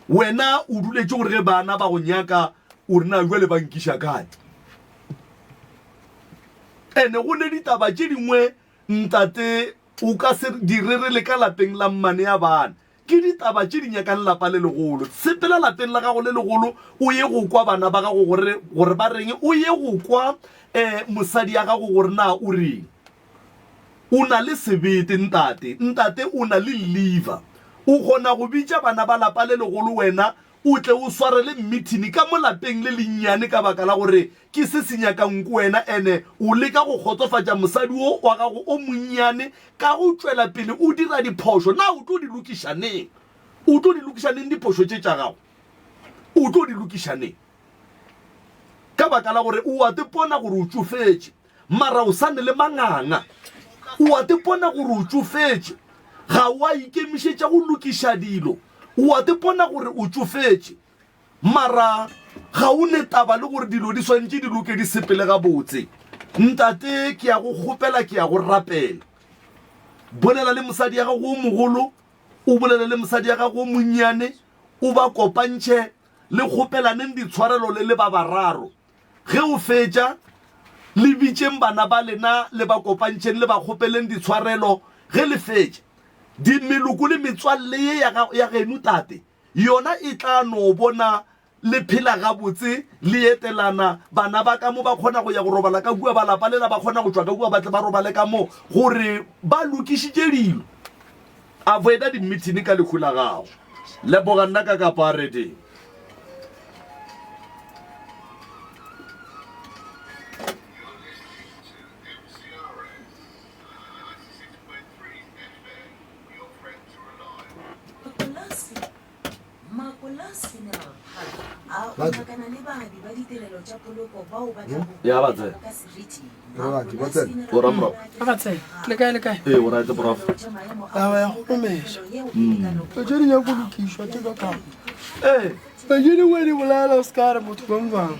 Wena o duletše gore ge bana ba go nyaka o re na bjale ba nkiša kae? Ene go ne ditaba tše dingwe ntate o ka se di rerele ka lapeng la mmane ya bana. Ke ditaba tše di nyakang lapa le legolo. Sepela lapeng la gago le legolo o ye go kwa bana ba gago gore gore ba reng, o ye go kwa um mosadi ya gago gore na o reng. O na le sebete ntate. Ntate o na le liver. O kgona go bitša bana ba lapa le legolo wena o tle o swarele mmithini ka mo lapeng le lennyane ka baka la gore ke se se nyakang ko wena ene o leka go kgotsofatša mosadi wo wa gago o monnyane ka go tšwela pele o dira diphošo. Na o tlo di lokiša neng? O tlo di lokiša neng diphošo tše tša gago? O tlo di lokiša neng? Ka baka la gore o a tepona gore o tšofetše. Mara o sa ne le manganga. O a tepona gore o tšofetše. Ga o a ikemišetša go lokiša dilo. O a tepona gore o tšofetše. Mara ga o ne taba le gore dilo di swanetše di loke di sepele gabotse. Ntate, ke a go kgopela, ke a go rapela. Bolela le mosadi ya gago o mogolo, o bolele le mosadi ya gago o monnyane, o ba kopantšhe, le kgopelaneng ditshwarelo le le ba bararo. Ge o fetša, le bitšeng bana ba lena le ba kopantšheng le ba kgopeleng ditshwarelo. Ge le fetša, di, meloko le metswalle ye ya, ya geno tate, yona e tla no bona le phela gabotse, le etelana, bana ba ka mo ba kgona go ya go robala ka kua, ba lapa lela ba kgona go tšwa ka kua ba tle ba robale ka mo, gore ba lokišitše dilo. Avoida dimithini ka lehu la gago. Leboga nna ka kapa reading. Ya ba tsena. Ba tsena. O ra morago. Ba tsena. Le kae le kae? Ee, o right prof. Taba ya go meša. Tše di nyako lokišwa tše ka kago. Ee. Tše dingwe di bolela o se ka re motho bang bang.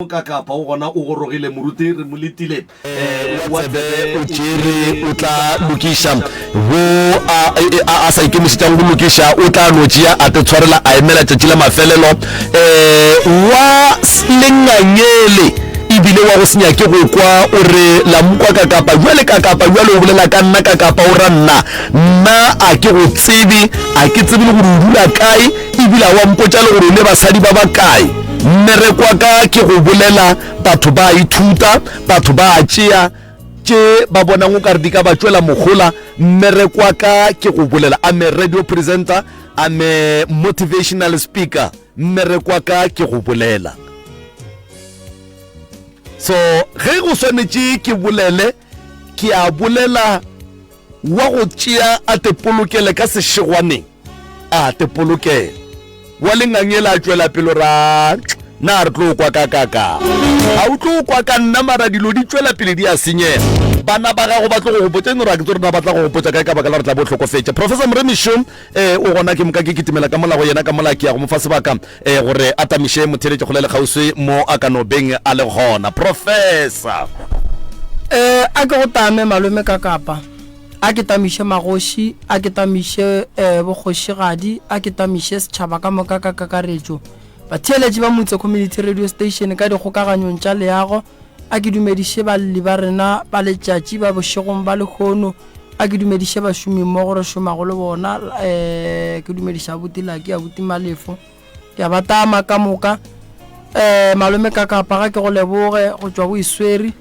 Kakapa o gona o gorogile moruti re mo letile Wa tsebe o tšere o tla lokiša bo a, a, a sa ikemišetšang go lokiša o tla no tšea a te tshwarela a emela tšatši la mafelelo um wa lengangele ebile wa go se nyake go kwa o re la mokwa kakapa bjale kakapa bjale o bolela ka nna kakapa o ra nna nna a ke go tsebe a ke tsebe le gore o dula kae ebile a wa mpotša le gore o ne basadi ba bakae Mmereko wa ka ke go bolela, batho ba a ithuta, batho ba a tšea tše ba bonang o ka re di ka ba tšwela mohola. Mmereko wa ka ke go bolela. I'm a radio presenter, I'm a motivational speaker. Mmereko wa ka ke go bolela. So ge go swanetše ke bolele, ke a bolela. Wa go tšea a te polokele ka sešegwaneng, a te polokele. Wa lengangele a tšwela pelo ra, Na re tlo kwa ka ka ka? A o tlo kwa ka nna mara dilo di tšwela pele di a senyega. Bana ba gago ba tlo go gopotša eno ra ke tso rena ba tla go gopotša kae ka baka la re tla bo hlokofetše. Professor Moremi šo eh, o gona ke moka ke kitimela ka mola go yena ka mola ke ya go mo fa sebaka eh, gore a tamiše motheeletši kgole le kgauswi mo a ka no beng a le gona. Professor. Eh, a ke go tame malome ka kapa, a ke tamiše magoši, a ke tamiše eh, bokgošigadi, a ke tamiše setšhaba ka moka ka kakaretšo. Batheeletši ba Motse Community Radio Station ka dikgokaganyong tša leago, a ke dumediše balli ba rena ba letšatši ba bošegong ba lehono, a ke dumediše bašomimmogo re šomago le bona, eh, ke dumediša abuti Lucky, abuti Malefo. Ke a ba tama ka moka. Eh, malome Kakapa ga ke go leboge go tšwa o iswere.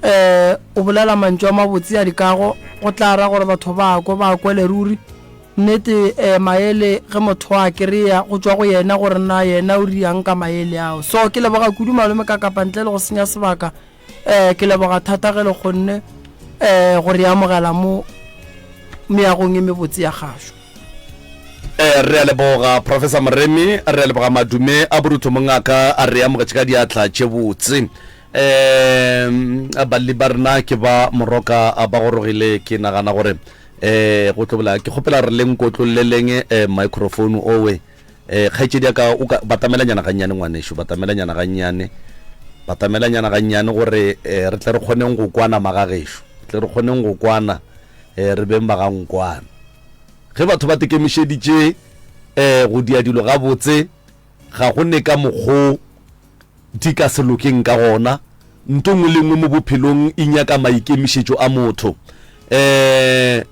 Eh, o bolela mantšu a mabotse a dikago go tla ra gore batho ba kwe ba kwele ruri. Nnete eh, maele ge motho a kry-a go tšwa go yena gore na yena o riang ka maele ao. So ke leboga kudu malome Kakapa ntle le go senya sebaka. Eh, ke leboga thata ge le kgonne eh, go re amogela mo meagong e mebotse ya kgašo. Eh, re a leboga Professor Moremi, re a leboga madume a borutho mongaka a re amogetše ka diatla tše botse. Eh, balli ba rena ke ba moroka ba gorogile ke nagana gore eh go tlo bola ke kgopela re le nkotlolleleng eh microphone owe Eh, kgaetšedi ya ka, o ka batamelanyana gannyane, ngwanešu, batamelanyana gannyane, batamelanyana gannyane gore eh, re tle re kgoneng go kwana magagešo, re tle re kgoneng go kwana, eh, re beng ba ga nkwana. Ge batho ba tekemišeditše eh, go dia dilo gabotse, ga go ne ka mokgo di ka se lokeng ka gona. Nto nngwe le nngwe mo bophelong e nyaka maikemišetšo a motho. Eh,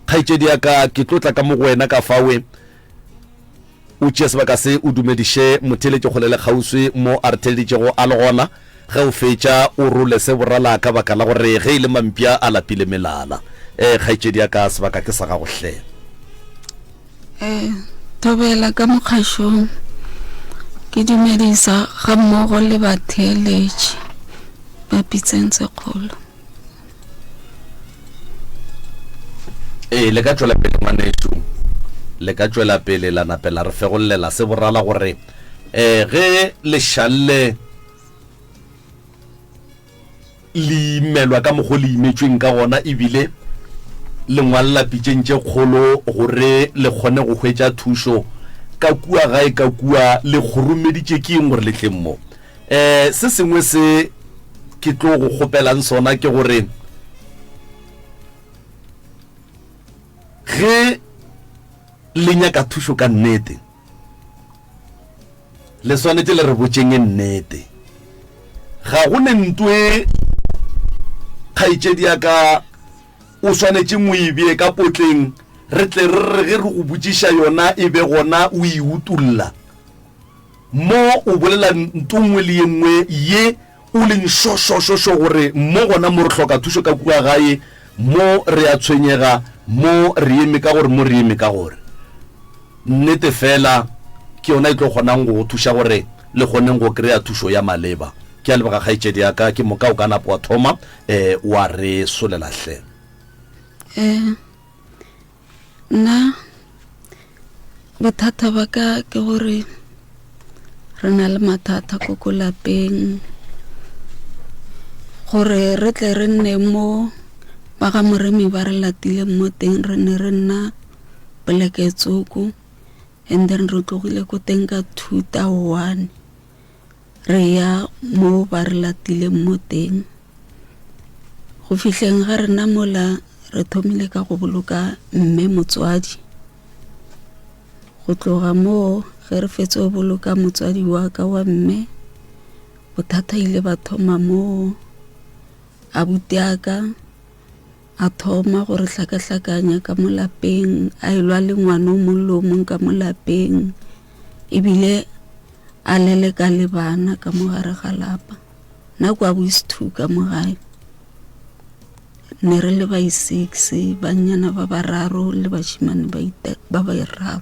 kgaetšedi ya ka, ke tlo tla ka mo go wena ka fawe, O tšee sebaka se o dumediše motheeletši kgole le kgauswi mo a re theeleditšego a le gona. Ge o fetša o role se borala ka baka la gore ge e le mampša a lapile melala. Ee, kgaetšedi ya ka, sebaka ke sa gago hle. Ee, thobela ka mokgašong. Ke dumedisa gammogo le batheeletši ba Pitseng tse kgolo. Ee, le ka tšwela pele ngwanešu, le ka tšwela pele la nape la re fegollela se borala gore um ge lešalle le imelwa ka mokgo le imetšweng ka gona ebile le ngwalela pitšeng tše kgolo gore le kgone go hwetša thušo ka kua gae ka kua le kgoromeditše ke eng gore le tleng mo. Um se sengwe se ke tlo go kgopelang sona ke gore ge le nyaka thušo ka nnete le swanetše le re botšeng e nnete. Ga go ne ntwe kgaetšedi ya ka o swanetšeng o e bee ka potleng re tle re re ge re go botšiša yona e be gona o e utolla. Mo o bolela nto nngwe le ye nngwe ye o leng šošošošo gore mo gona mo re hloka thušo ka kua gae, mo re a tshwenyega, mo re eme ka gore, mo re eme ka gore. Nnete fela ke yona e tlo kgonang go go thuša gore le kgoneng go kry-a thušo ya maleba. Ke a leboga kgaetšedi ya ka, ke moka o ka napa wa thoma wa re solela hle. Ee. Nna bothata ba ka ke gore re na le mathata ko ko lapeng gore re tle re nne mo ba ga moremi ba re latileng mo teng re ne re nna poleke tsoko and then re tlogile ko teng ka 2001. Re ya mo ba re latileng mo teng. Go fihleng ga rena mola re thomile ka go boloka mme motswadi. Go tloga moo ge re fetše go boloka motswadi wa ka wa mme, bothata ile ba thoma moo. Abuti a ka a thoma go re hlakahlakanya ka mo lapeng, a elwa le ngwana o mong le o mong ka mo lapeng, ebile a leleka le bana ka mo gare ga lapa. Nna kwa boIsthu ka mo gae ne re le ba i-six, bannyana ba bararo le bašemane ba bararo.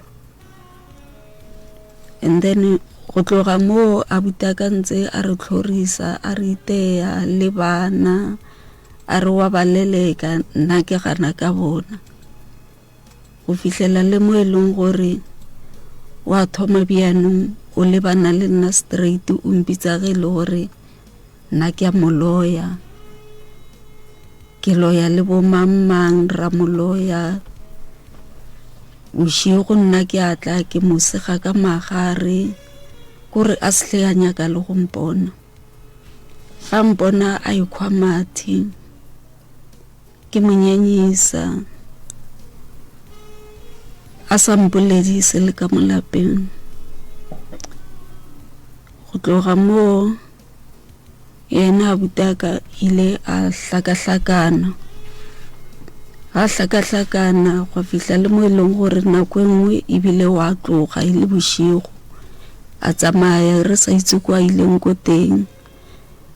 And then go tloga moo abuti a ka ntse a re tlhorisa, a re iteya le bana, a re wa ba leleka, nna ke gana ka bona. Go fihlela le mo e leng gore wa thoma bjanong o lebana le nna straight o mpitsa ge e le gore nna ke a mo loya. Ke loya le bo mang mang ra mo loya. Bošego nna ke a tla ke mo sega ka magare kore a se hle a nyaka le go mpona. Ga mpona a ekhwa mathe. Ke mo nyenyisa a sa mpoledise le ka mo lapeng. Go tloga moo yena abuti a ka ile a hlakahlakana. Ga hlakahlakana gwa fihla le mo e leng gore nako e nngwe ebile wa tloga e le bošego a tsamaya re sa itse kwa ileng ko teng.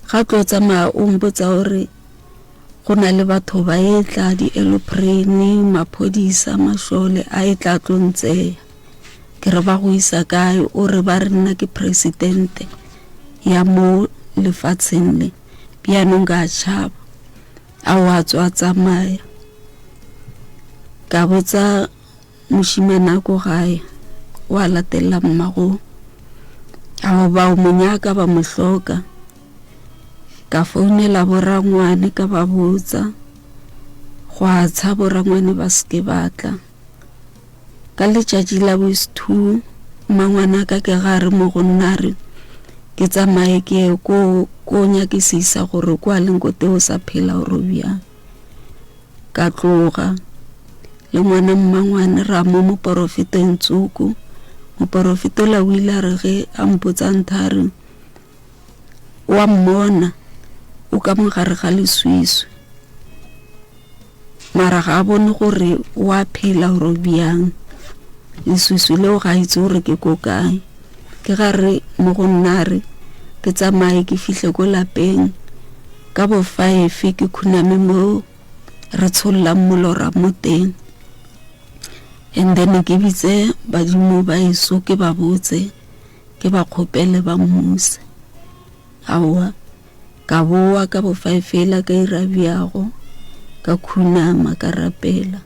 Ga tlo tsamaya o mpotsa gore Go na le batho ba etla, di-aeroplane, maphodisa, mašole a etla a tlo ntseya. Ke re ba go isa kae? O re ba re nna ke presidente ya mo lefatsheng le. Bjanong ka tšhaba. A wa tswa a tsamaya. Ka botsa mošemane a ko gae wa latelela mmago. Ao ba mo nyaka ba mo hloka. Ka founela borangwane ka ba botsa, gwa tsha borangwane ba se ke ba tla. Ka letšatši la bo-two mmangwanaka ke ga re mo go nna a re ke tsamaye ke ye ko ko nyakisisa gore kwa leng ko teng o sa phela or bjang. Ka tloga le ngwana mmangwane ra mo moporofeteng tsoko. Moporofeta ola o ile a re ge a mpotsa ntho a re O a mmona, o ka mo gare ga leswiswi. Mara ga a bone gore o a phela oro bjang. Leswiswi leo ga a itse gore ke ko kae. Ke ga re mo go nna a re ke tsamaye ke fihle ko lapeng ka bo five ke khuname mo re tshollang molora mo teng. And then ke bitse badimo ba eso ke ba botse. Ke ba kgopele ba mmuse. Aowa, ka bowa ka bo fela ka ira bjago, ka khunama ka rapela.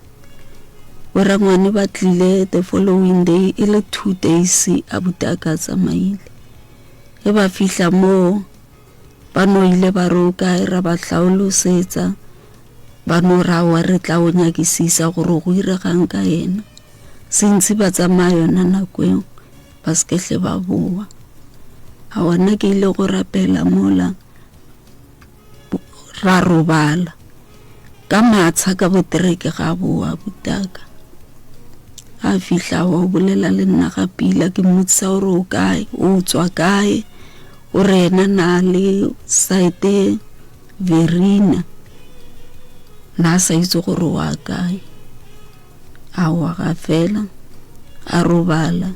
Borangwane ba tlile the following day e le two days abuti a ka a tsamaile. Ge ba fihla moo ba no ile ba re o kae ra ba hlaolosetsa ba no re aowa re tla o nyakisisa gore go iregang ka yena. Since ba tsamaya yona nako eo ba se ke hle ba boa. Aowa nna ke ile go rapela mola ra robala ka matsha ka botereke ga boa butaka. A fihla wa o bolela le nna ga pila ke mmotsisa gore o kae o tswa kae o re yena na le saete Verina na sa itse gore wa kae. A wa ga fela, a robala.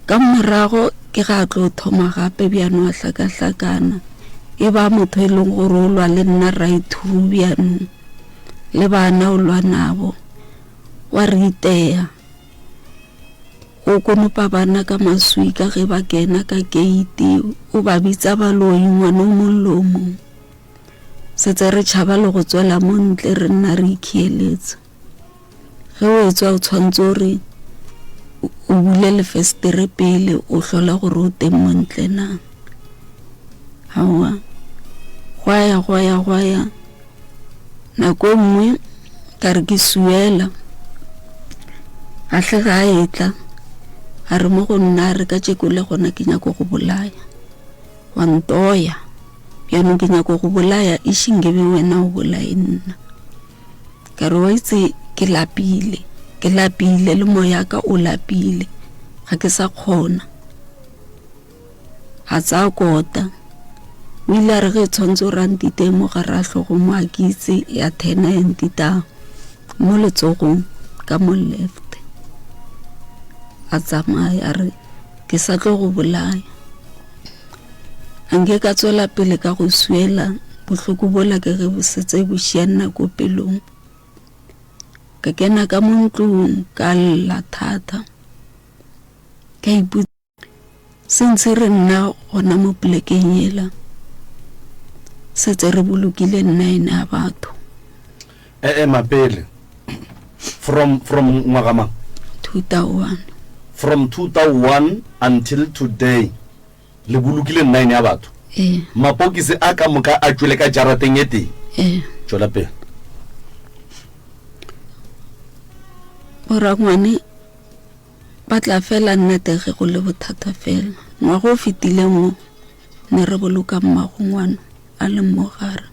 Ka morago ke ga a tlo thoma gape bjano a hlakahlakana. E ba motho e leng gore o lwa le nna right through bjanong. Le bana o lwa nabo. Wa re iteya. O konopa bana ka maswika ge ba kena ka keiti. O ba bitsa baloi ngwana o mong le o mong. Setse re tšhaba le go tswela mo ntle re nna re ikhieletsa. Ge o etswa o tshwanetse gore o bule lefestere pele o hlola gore o teng mo ntle na. Aowa, gwa ya gwa ya gwa ya nako e nngwe ka re ke suela a hle ga a etla a re mo go nna a re ka tšeko le gona ke nyako go bolaya. Wa ntoya. Bjanong ke nyako go bolaya e šeng ke be wena o bolaye nna. Ka re wa itse ke lapile, ke lapile le moya ka o lapile, ga ke sa kgona. A tsaya kota. O ile a re ge tshwanetse o ra ntite mo gare a hlogo mo a ke itse ya thena ya ntita mo letsogong ka mo left. A tsamaya a re ke sa tlo go bolaya. A nke ka tswela pele ka go swiela bohloko bola ke ge bo setse bo šia nna ko pelong. Ka kena ka mo ntlong ka lla thata. Ka ipotsa Since re nna gona mo polekeng yela, setse re bolokile nine ya batho. E-ema pele. From, from ngwaga mang? 2001. From 2001 until today, le bolokile nine ya batho? Ee. Mapokisi a ka moka a tšwele ka jarateng e tee? Ee. Tšwela pele. Borangwane Ba tla fela nnete ge go le bothata fela. Ngwaga o fetileng wo ne re boloka mmago ngwana a le mo gare.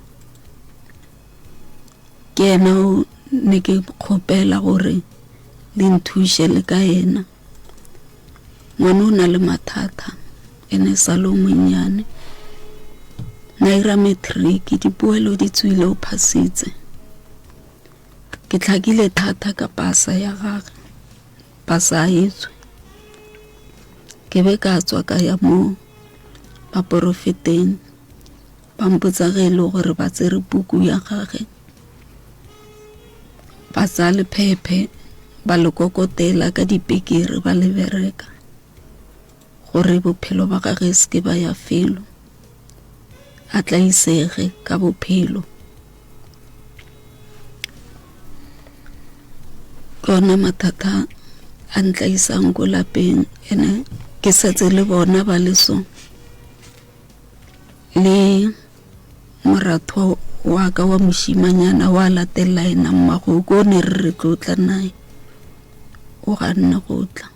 Ke yena o ne ke kgopela gore le nthuše le ka yena. Ngwana o na le mathata ene sa le o monnyane. Na ira matric dipoelo di tswile o phasitse. Ke tlhakile thata ka pasa ya gage, pasa a etswe. Ke be ka tswa ka ya mo baporofeteng, ba mpotsa ge e le gore ba tsere puku ya gage, ba tsaya lephephe ba le kokotela ka dipekere ba le bereka gore bophelo ba gage se ke ba ya felo, a tlaisege ka bophelo. Ke ona mathata a ntlaisang ko lapeng ene ke setse le bona ba le so le moratho wa ka wa mošimanyana wa latelela ena mmago ko ne re re tlo tla nae o ganne go tla.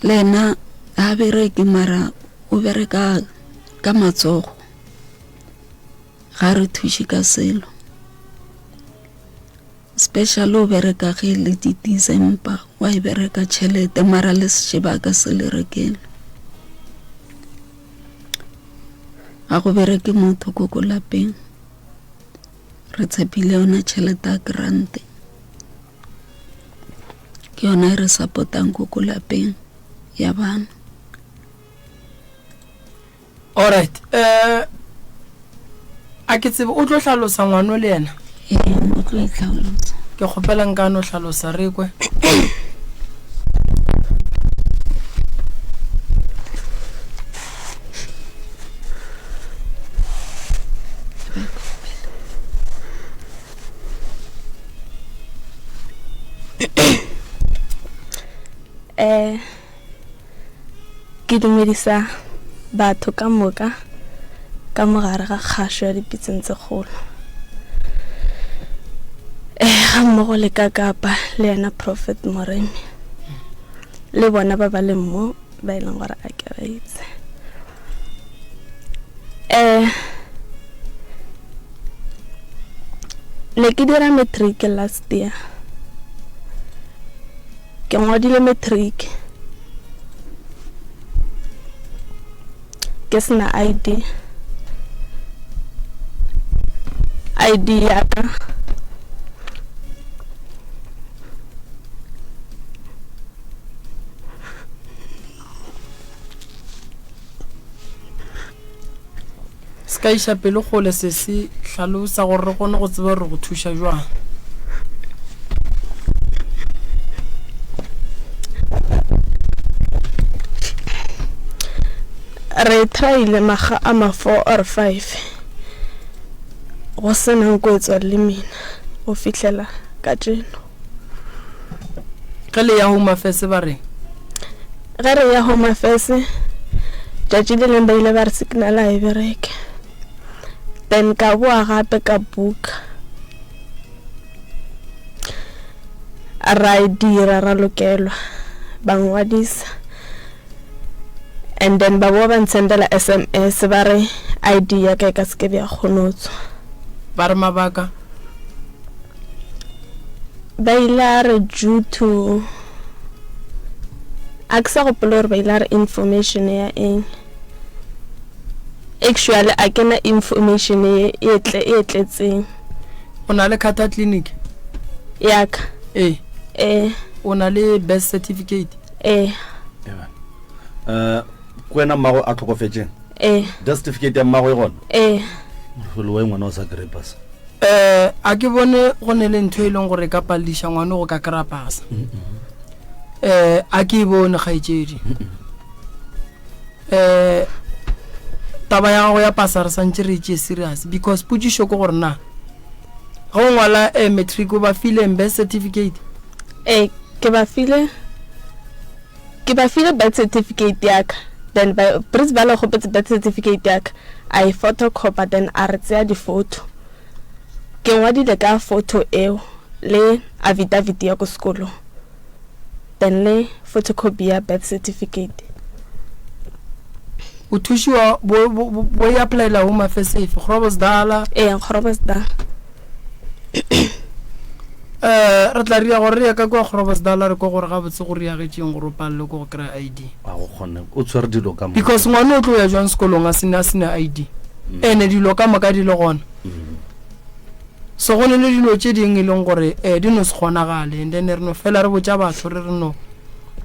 Le yena ga a bereke mara o bereka ka matsogo, ga re thuše ka selo. Special o bereka ge e le di December wa e bereka tšhelete mara le sešeba a ka se le rekele. Ga go bereke motho ko ko lapeng. Re tshepile yona tšhelete ya grant ke yona e re support-ang ko ko lapeng ya bana. Alright eh a ke tsebe o tlo hlalosa ngwano le yena? Ee, o tlo e hlalosa. Ke kgopela nka no hlalosa re kwe. Eh, ke dumedisa batho ka moka ka mogare ga kgašo ya dipitseng tse kgolo eh ga mmogo le ka kapa le yena prophet moremi le bona ba ba leng mo ba e leng gore a ke ba itse um ne ke dira matric last year ke ngwadile matric ke sena id id ya ka Se ka iša pelo kgole sesi, hlalosa gore re kgone go tseba gore re go thuša jwang. Re tryile makga a ma 4 or 5 go se na nko e tswa le mina go fihlela kajeno. Ge le ya Home Affairs ba reng? Ge re ya Home Affairs, tšatši le leng ba ile ba re signal a e bereke. Then ka boa gape ka booka. Ra e dira ra lokelwa, ba ngwadisa. And then ba boa ba nsendela SMS ba re ID ya ka e ka se ke bja kgone go tswa. Ba re mabaka? Ba ile a re due to a ke sa gopola gore ba ile a re information ya eng. Actually a ke na information e e tle e tletseng. O na le Carter Clinic? Ya ka. Ee. Ee. O na le birth certificate? Ee. Eh, ke wena mmago a tlhokofetšeng? Ee. Death certificate ya mmago e gona? Ee. Mofelo wa ngwana o sa kry pasa. Eh, a ke bone go ne le ntho e leng gore e ka palediša ngwana go ka kry-a pasa. Eh, a ke e bone kgaetšedi. Eh, taba ya gago ya pasa re santše re e tšee serious because potšišo ke gore na ge o ngwala eh, matric o ba fileng birth certificate? Ee, ke ba file. Ke ba file birth certificate ya ka then ba principal a kgopetse birth certificate ya ka a e photocopy then a re tseya di-photo. Ke ngwadile ka photo eo le affidavit ya ko sekolong then le photocopy ya birth certificate. O thušiwa bo bo bo e applyela Home Affairs efe? Groblersdal? Ee, Groblersdal. Eh, re tla ria gore re ye ka kua Groblersdal re kwe gore gabotse go riagetšeng gore o palelwe ke go kry-a ID. A go kgone, o tshwere dilo ka moka. Because ngwana o tlo ya jwang sekolong a sene a sena ID? Ene dilo ka moka di le gona. So go ne le dilo tše ding e leng gore eh di no se kgonagale and then re no fela re botša batho re re no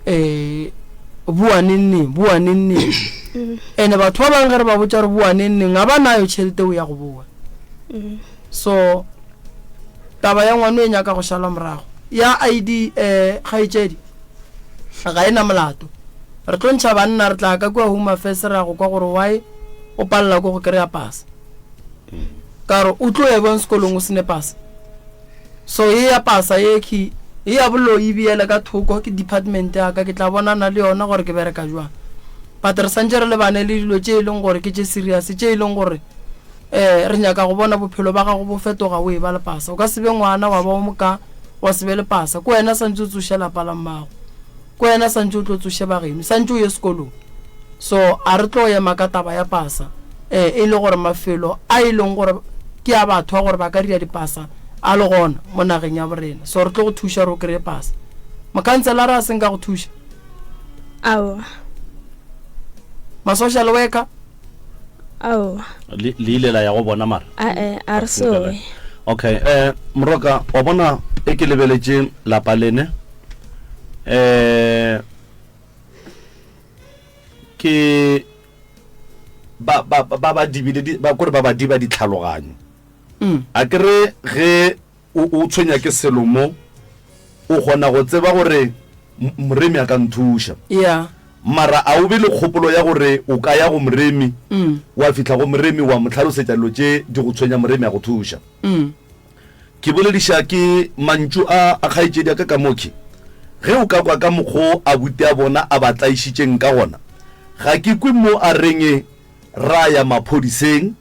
eh boa neng neng, boa neng neng. Ene batho ba bangwe ge re ba botša re boa neng neng ga ba nayo tšhelete eo ya go boa. So taba ya ngwano e nyaka go šalwa morago. Ya ID eh kgaetšedi ga e na molato. Re tlo ntšha banna re tla ka kua Home Affairs ra go kwa gore why o palela ko go kry-a pasa. Ka gore o tlo ya bjang sekolong o sene pasa. So ye ya pasa ye key ye ya boloi e beele ka thoko ke department ya ka ke tla bonana le yona gore ke bereka jwang. But re santše re lebane le dilo tše e leng gore ke tše serious tše e leng gore Ee, re nyaka go bona bophelo ba gago bo fetoga o eba le pasa. O ka se be ngwana wa ba o moka wa se be le pasa. Ke wena santše o tsoše lapa la mmago. Ke wena santše o tlo tsoše ba geno. Santše o ye sekolong. So a re tlo ema ka taba ya pasa. Ee, e le gore mafelo a e leng gore ke a batho a gore ba ka dira dipasa a le gona mo nageng ya borena. So re tlo go thuša gore o kry-e pasa. Mokhanselara a se nka go thuša? Aowa. Ma-social worker? Aowa. Le le ile la ya go bona mara? Ae, a re soe. Okay, eh Moroka, wa bona e ke lebeletše lapa lene. Eh ke ba ba ba ba dibile ba kore ba ba diba ditlhaloganyo. Mm. A ke re ge O, o tshwenya ke selo mo, o kgona go tseba gore M, Moremi a ka nthuša. Yeah. Mara a o be le kgopolo ya gore o ka ya go Moremi, Mm. wa fihla go Moremi wa mo hlalosetša dilo tše di go tshwenya Moremi a go thuša. Mm. Ke bolediša ke mantšu a, a kgaetšedi ya ka Kamoki. Ge o ka kwa ka mokgo abuti a bona a ba tlaišitšeng ka gona, ga ke kwe mo a reng ra ya maphodiseng,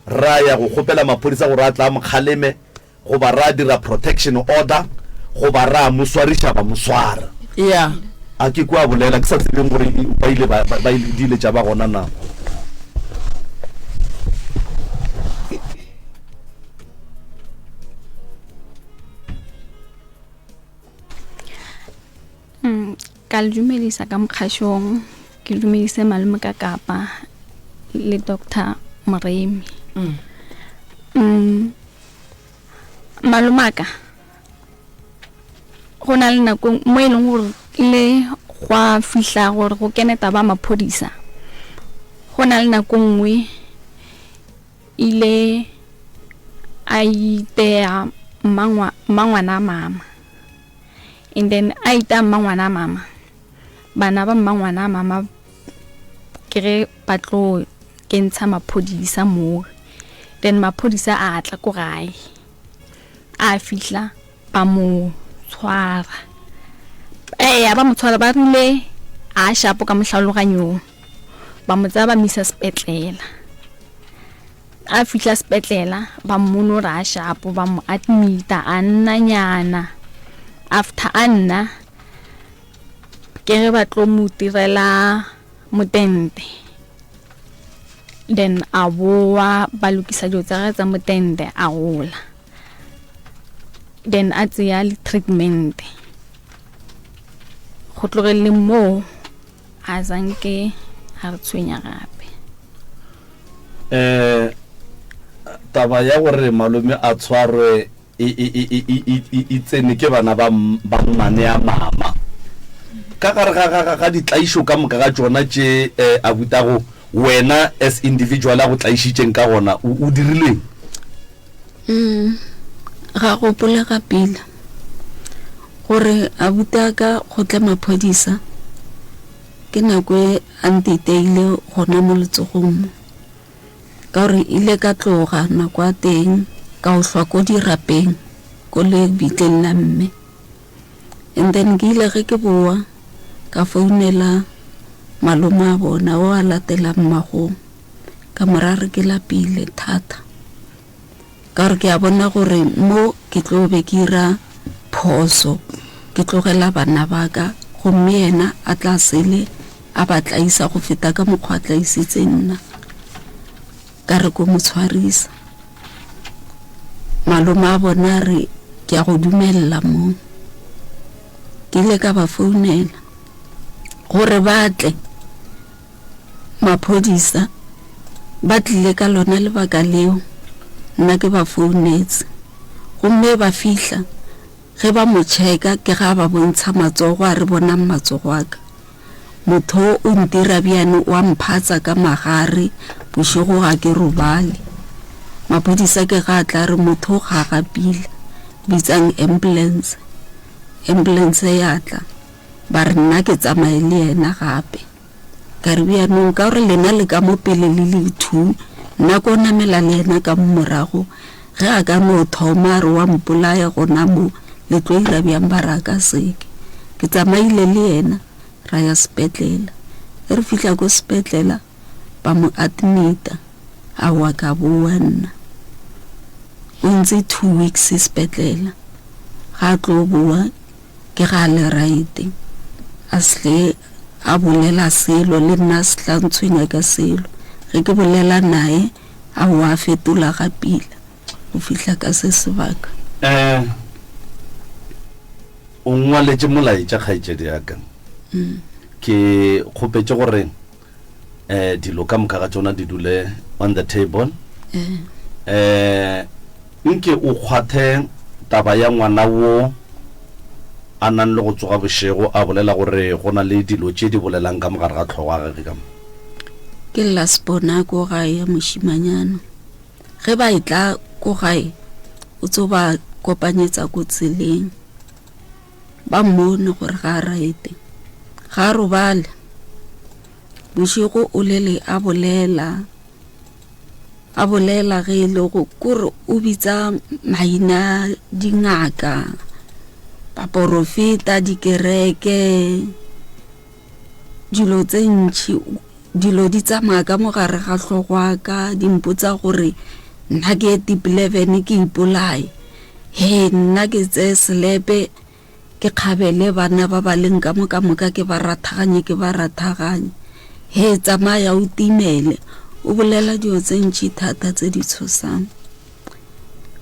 ra ya go kgopela maphodisa gore a tla mo kgaleme goba ra dira protection order goba ra mo swariša ba mo swara. Yeah. A ke kwa bolela ke sa tsebeng gore ba ile ba ba ile di ile tša ba gona na. Mm, ka le dumedisa ka mokgašong ke dumedise malome ka kapa le doctor moremi mm. mm, malomaka go na le nako mo e leng gore le gwa fihla gore go kene taba maphodisa go na le nako nngwe ile a iteya mmangwana mama And then a ita mmangwana mama. Bana ba mmangwana mama ke ge ba tlo kentsha maphodisa moo. Then maphodisa a tla ko gae. A fihla ba mo tshwara. Eya ba mo tshwara ba rile a shapo ka mohlaologanyong. Ba mo tsaya ba mo isa sepetlela. A fihla sepetlela ba mmone gore a shapo ba mo admita a nna nyana after a nna ke ge ba tlo mo direla. Motente. Then a boa ba lokisa dilo tsa gage tsa motente a gola. Then a tseya le treatment. Go tlogeleng moo a zanke a re tshwenya gape. Um taba ya gore malome a tshwarwe e, e, e, e, e, e, e, e tsene ke bana ba, ba mmane ya mama. Ka gare ga, ga, ga, ga ditlaišo ka moka ga tšona tše eh, a butago wena as individual a go tlaišitšeng ka gona, o, o dirileng? Mm, ga gopolega pila gore abutaka go tle maphodisa ke nako e a ntiteile gona mo letsogong mo. Ka gore ile ka tloga nako ya teng ka o hlwa ko dirapeng ko lebitleng la mme. And then ke ile ge ke boa ka founela malome a bona o a latelang mmagong ka mo ra re ke lapile thata. Ka gore ke a bona gore mo ke tlo be ke ira phoso, ke tlogela bana ba ka gomme yena a tla sele a ba tlaisa go feta ka mokgwa a tlaisitseng nna. Ka re ko mo tshwarisa. Malome a bona a re ke a go dumelela mo. Ke ile ka ba founela gore ba tle. Maphodisa ba tlile ka lona lebaka leo nna ke ba founetse. Gomme ba fihla, ge ba mo checka ke ga a ba bontsha matsogo a re bonang matsogo a ka. Motho o o ntira bjane o a mphatsa ka magare bošego ga ke robale. Maphodisa ke ga a tla re motho o ga a gapile, bitsang ambulance. Ambulance ya tla, ba re nna ke tsamaye le yena gape. Ka re, Bjanong, ka gore lena le ka mo pele le le two, nna ko namela le yena ka mo morago, ge a ka no thoma a re wa mpolaya gona mo, le tlo ira bjang ba re a ka seke. Ke tsamaile le yena, ra ya sepetlela. Ge re fihla ko sepetlela, ba mo admita, aowa ka bowa nna. O ntse two weeks sepetlela, ga a tlo bowa, Ke ga a le right, a se a bolela selo le nna a se tla ntshwenya ka selo. Ge ke bolela naye a o a fetola ga pila go fihla ka se sebaka. Eh, o nngwaletše molaetša kgaetšedi ya ka. Ke kgopetše gore eh dilo ka moka ga tšona di dule on the table. Eh, nke o kgwathe taba ya ngwana wo a nang le go tsoga bošego a bolela gore go na le dilo tše di bolelang ka mogare ga hlogo ya gage ka mo. Ke last born a ko gae ya mošimanyana. Ge ba etla ko gae o tso ba kopanyetsa ko tseleng. Ba mmone gore ga a right. Ga a robale. Bošego o lele a bolela. A bolela ge e le go kore o bitsa maina dingaka, baporofeta, dikereke, dilo tse ntši. Dilo di tsamaya ka mo gare ga hlogo ya ka, di mpotsa gore nna ke ye Tipleven ke ipolaye. Hee, nna ke tseye selepe ke kgabele bana ba ba leng ka mo ka moka ke ba rathaganye ke ba rathaganye. Hee, tsamaya o timele. O bolela dilo tse ntši thata tse di tshosang.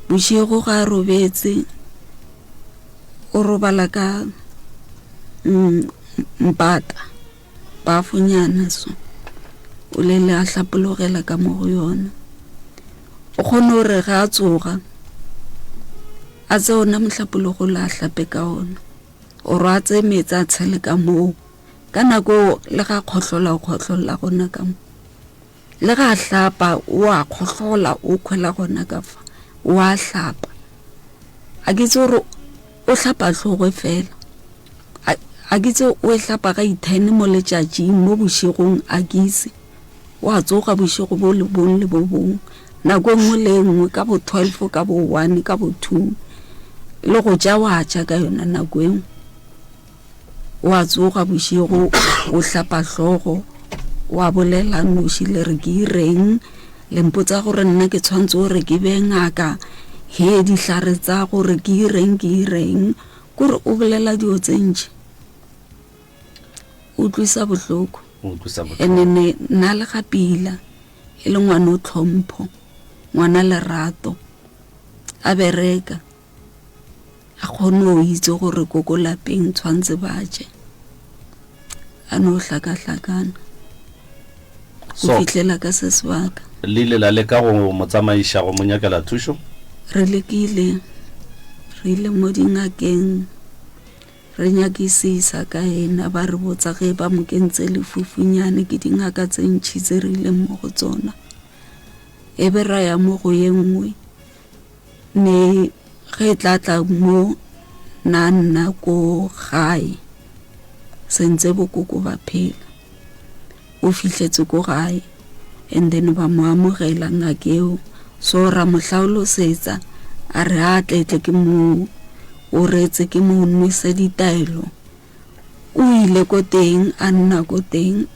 Bošego ga a robetse o robala ka mpata. Bafonyana so o lele a hlapologela ka mo go yona. O kgone gore ga a tsoga a tse ona mohlapologo la a hlape ka ona oro a tseye meetse a tshele ka moo ka nako le ga kgohlola o kgohlolla gona ka mo le ga a hlapa o a kgohlola o khwela gona ka fa o a hlapa a ke tse gore o hlapa hlogo fela A ke itse o e hlapa ga ithene mo letšatšing, mo bošegong, a ke itse. O a tsoga bošego bo le bong le bo bong, nako e nngwe le e nngwe, ka bo 12, ka bo 1, ka bo 2, le go ja wa ja ka yona nako eo. O a tsoga bošego, o hlapa hlogo, o a bolela noši le re ke ireng, le mpotsa gore nna ke tshwanetse gore ke be ngaka, he dihlare tsa gore ke ireng ke ireng. Kore o bolela dilo tse ntši. Utlwisa bohloko. Go nkwisa bohloko. Ene ne na le ga pila e le ngwana o tlhompho, ngwana lerato, a bereka, a kgone go itse gore ko ko lapeng tshwantse ba je. A no hlakahlakana go So, fihlela ka se sebaka. le ile la leka go mo tsamaiša go mo nyakela thušo? Re lekile, re ile mo dingakeng Re nyakisisa ka yena, ba re botsa ge ba mo kentse lefufunyane ke dingaka tse ntši tse re ileng mo go tsona. E be ra ya mo go ye nngwe, ne ge e tla tla mo na nna ko gae, sentse bokoko ba phela. O fihletse ko gae and then ba mo amogela ngaka eo. So ra mo hlaolosetsa a re a tletle ke mo o retse ke mo nwese ditaelo. O ile ko teng a nna ko teng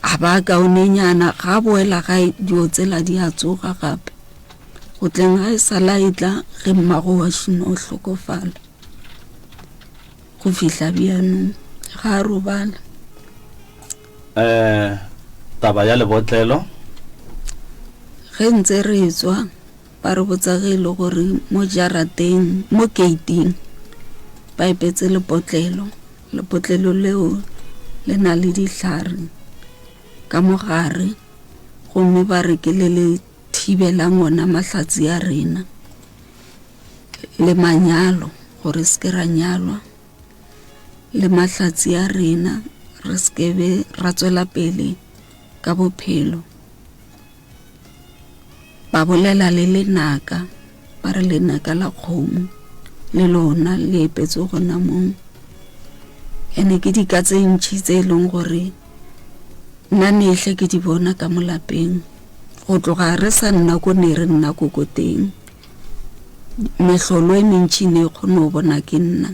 a ba kaonenyana ga boela gae dio tsela di a tsoga gape. Go tleng ga e sala e tla ge mmago wa šino o hlokofala. Go fihla bjanong ga a robala. Eh, taba ya lebotlelo. Ge ntse re tswa ba re botsa ge e le gore mo jarateng mo gating ba epetse lepotlelo. Lepotlelo leo le na le dihlare ka mo gare gomme ba re ke le le thibelang ona mahlatsi a rena. Le manyalo, gore se ke ra nyalwa, le mahlatsi a rena, re se ke be ra tswela pele ka bophelo. Ba bolela le lenaka, ba re lenaka la kgomo le lona le epetswe gona moo. Ene ke dika tse ntši tse e leng gore nna nehle ke di bona ka mo lapeng go tloga re sa nna ko ne re nna ko ko teng. Mehlolo e mentši ne e kgone go bona ke nna.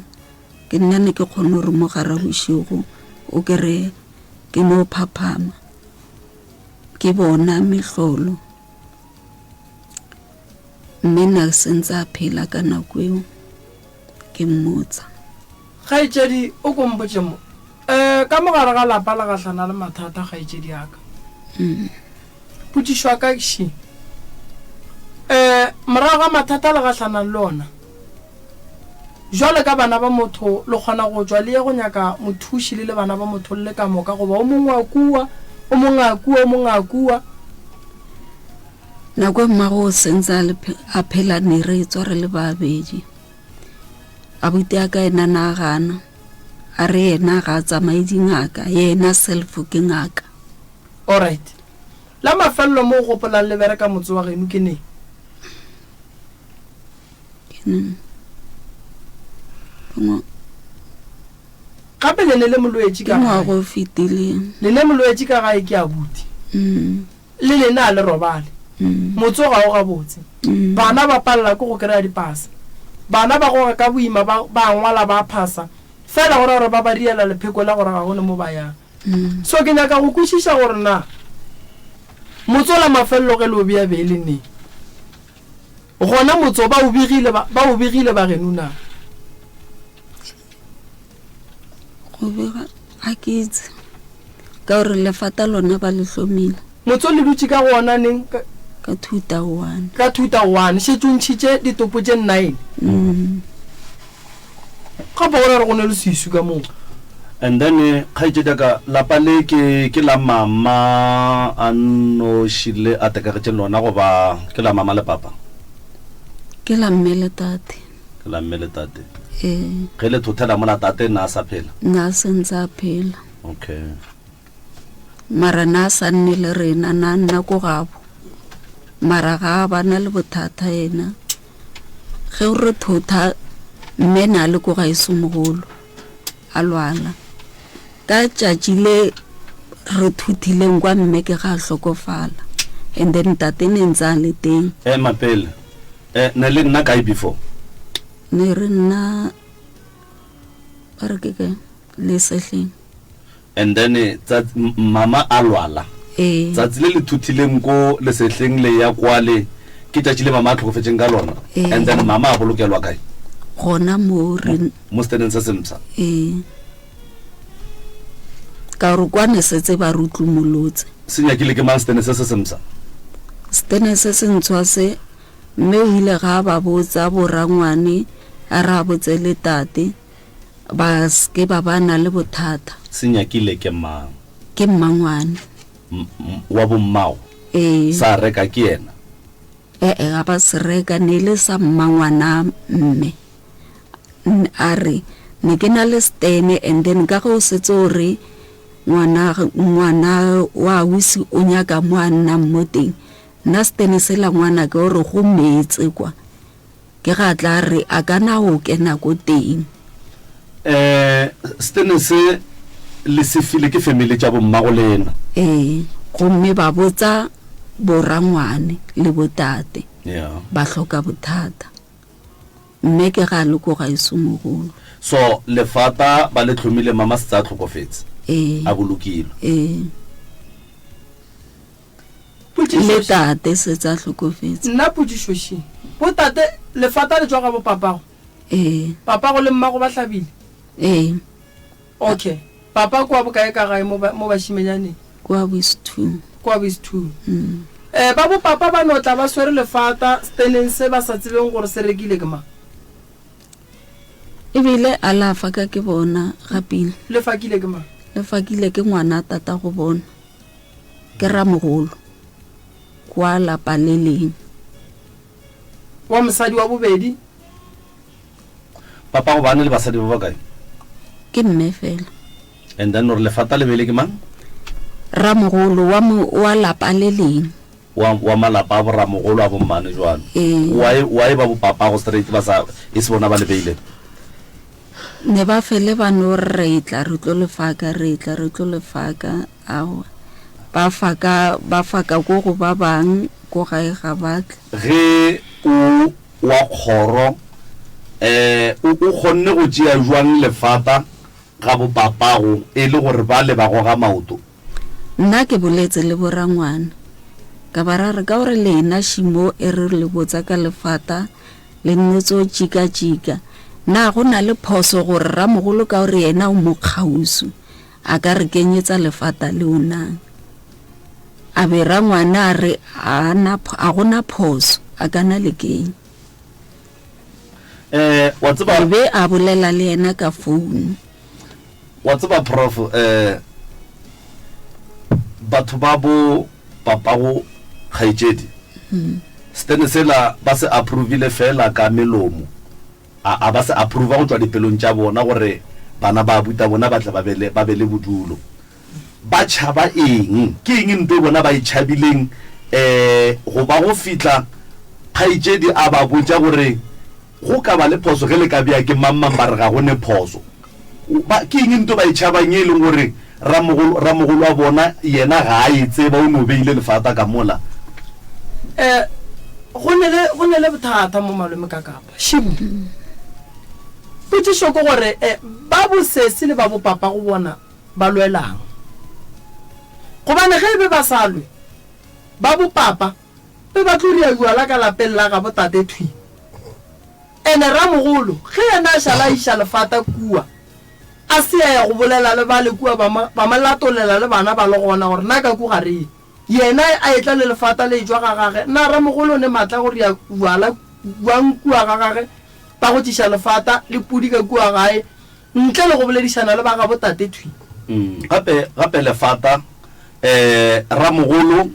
Ke nna ne ke kgone gore mo gara bošego o kere ke no phaphama ke bona mehlolo. Mme na sentse a phela ka nako eo ke mmotsa. Kgaetšedi, o ko mpotše mo. Um ka mo gare ga lapa le gahlana le mathata, kgaetšedi ya ka. Potšišo ya ka še, Um morago ga mathata le gahlanang le ona, jwale ka bana ba motho le kgona go tšwa le ye go nyaka mothuši le le bana ba motho le le ka moka goba o mongwe a kua, o mongwe a kua, o mongwe a kua? Nako e mmago o sentse a le a phela ne re tswa re le babedi. Abuti a ka ena na gana a re yena ga a tsamaye dingaka yena self ke ngaka. Alright. La mafelelo mo o gopolang le bereka motse wa geno ke neng? Ke neng? Ke ngwa- Gape le ne le moloetši ke ka ngwaga gae. o fetileng. Le ne moloetši ka gae ke abuti. Mm, Le lena a le robale. mm, Motse o ga o gabotse. mm. Bana ba palela ke go kry-a dipasa. Bana ba goga ka boima ba ba ngwala ba phasa. Fela go ra gore ba ba riela lepheko la gore ga go ne mo ba yang. So ke nyaka go kwešiša gore na motse ola mafelelo ge le o bea be e le neng. Gona motse o ba o begile ba, ba o begile ba geno na? Go bega ga ke itse ka gore lefata lona ba le hlomile. Motse o le dutše ka go ona neng? Ka, Ka 2001. ka 2001. Šetše o ntšhitše ditopo tše nine. Mm. Gape go ra gore go ne le sesu ka moo. And then kgaetšedi ya ka, lapa le ke ke la mama a nnoši le a tekagetšeng lona goba ke la mama le papa? Ke la mme le tate. Ke la mme le tate. Ee. Ge le thothela mola tate na a sa phela? Na a sentse a phela. Okay. Mara na a sa nne le rena, na nna ko gabo. Mara ga a ba na le bothata yena. Ge o re thotha mme na le ko gaeso mogolo a lwala ka tšatši le re thuthileng kwa mme ke ga a hlokofala and then tate ne ntse a le teng. Ema pele, eh, ne le nna kae before? Ne re nna ba re ke kae Lesehleng. And then tsa, mama a lwala. Ee. Tsatsi le le thuthileng ko lesehleng le ya kwale, ke tšatši le mama a hlokofetšeng ka lona. Ee. And then mama a bolokelwa kae? Gona mo re. Mo, mo seteneng se sempsha. Ee. Ka gore kwa ne setse ba re tlomolotse. Se nyakile ke mang setene se se sempsha? Setene se se ntshwa se, mme o ile ga a ba botsa borangwane, a re a botse le tate, ba se ke ba ba na le bothata. Se nyakile ke mang? Ke mmangwane. M, m, wa bommago? Ee. Sa reka ke yena? E-e, ga ba se reka, ne e le sa mmangwana mme. A re, Ne ke na le stene and then ka ge o setse o re ngwana, ngwana wa ausi o nyaka mo a nnang mo teng, nna stene sela ngwanake o re go meetse kwa. Ke ga a tla re a ka na o kena ko teng. Eh, stene se le se file ke family tša bommago lena? Ee, gomme ba botsa borangwane le botate. Yeah. Ba hloka bothata. Mme ke ga a le ko gaeso mogolo. So lefata ba le hlomile mama setse a hlokofetse? Ee. A bolokilwe? Ee. Le tate setse a hlokofetse. Nna potšišo še, bo tate lefata le tšwa ga bo papago? Ee. Papago le mmago ba hlabile? Ee. Okay. Papa ke wa bokae ka gae mo ba, mo bašimenyaneng? Ke wa bois-two. Ke wa bois-two. Eh, ba bo papa ba no tla ba swere lefata steneng se ba sa tsebeng gore se rekile ke mang. Ebile a la faka ke bona gapile. Le fakile ke mang? Le fakile ke ngwana tata go bona. Ke ramogolo. Kwa lapa le leng. Wa mosadi wa bobedi. Papa go bane le basadi ba bakae? Ke mme fela. And then gore lefata le bele ke mang? Ramogolo wa mo wa lapa le leng. Wa wa malapa a boramogolo a bommane jwalo. Ee. Why why ba bo papa go straight ba sa e se bona ba le beile? Ne ba fele ba no re tla re tlo le faka re tla re tlo le faka aowa ba faka ba faka ko go ba bang ko gae ga ba tle. Ge o wa kgoro, eh, o, o kgonne go tšea bjang lefata ga bopapago e le gore bale ba goga maoto? Nna ke boletse le borangwana, ka ba ra re ka gore lena šimo e re le botsa ka lefata le nno tso tšika-tšika, na go na le phoso gore ramogolo ka gore yena o mo kgauswi a ka re kenyetsa lefata leo na? A be rangwane a re a na a go na phoso, a ka na le keng. Eh, wa tseba. E be a bolela le yena ka founu. Wa tseba prof, eh, batho ba bo papago kgaetšedi, stene sela ba se approvile fela ka melomo, a, a ba se approva go tšwa dipelong tša bona gore bana ba abuta bona ba tle ba be le, ba be le bodulo. Ba tšhaba eng? Ke eng nto bona ba e tšhabileng um go ba go fihla kgaetšedi a ba botša gore go ka ba le phoso ge le ka bea ke mang mang ba re ga go ne phoso? Ba, ke eng nto ba e tšhabang ye e leng gore ramogolo, ramogolo wa bona yena ga a e tseba o no beile lefata ka mola? Um go ne le, go ne le bothata mo malome ka kapa. Šibu. Potšišo ke gore um ba bosesi le ba bopapa go bona ba lwelang. Gobane ge e be ba sa lwe, ba bopapa be ba tlo ria bjala ka lapeng la gabo tate thwi. Ene ramogolo ge yena a šala a iša lefata kua, a se a ya go bolela le bale kua ba mo, ba mo latolela le bana ba le gona gore na ka ku ga re ye. Yena a etla le lefata le etšwa ga gage, na ramogolo o ne maatla go ria bjala bjang kua ga gage ba go tliša lefata le pudi ka kua gae Ntle le go boledišana le ba gabo tate thwi. Gape, gape lefata, eh, ramogolo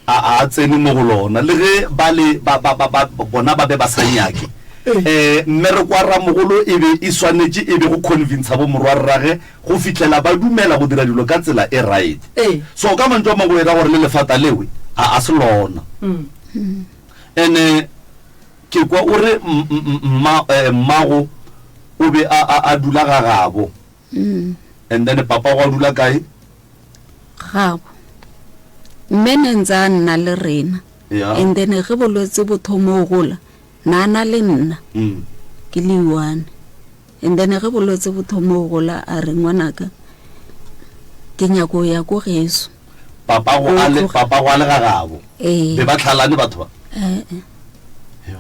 a, a tsene mo go lona, le ge ba le, ba, ba, ba, ba, bona ba be ba sa nyake. Eh, mmereko wa ramogolo e be e swanetše e be go convintsha bomorwarrage go fihlela ba dumela go dira dilo ka tsela e right. So, ka mantšu a mangwe o e ra gore le lefata lewe, a, a se lona. Ene. Ke kwa o re mma, eh, mmago o be a, a, a dula ga gabo. Mm. And then papago a dula kae? Gabo. Mme ne ntse a nna le rena. Yeah. And then ge bolwetse bo thoma go gola, na na le nna. Mm. Ke le one. And then ge bolwetse bo thoma go gola a re ngwanaka ke nyako ya ko geso. Papago a le, papago a le ga gabo. Ee. Be ba tlhalane batho ba. Eh, eh.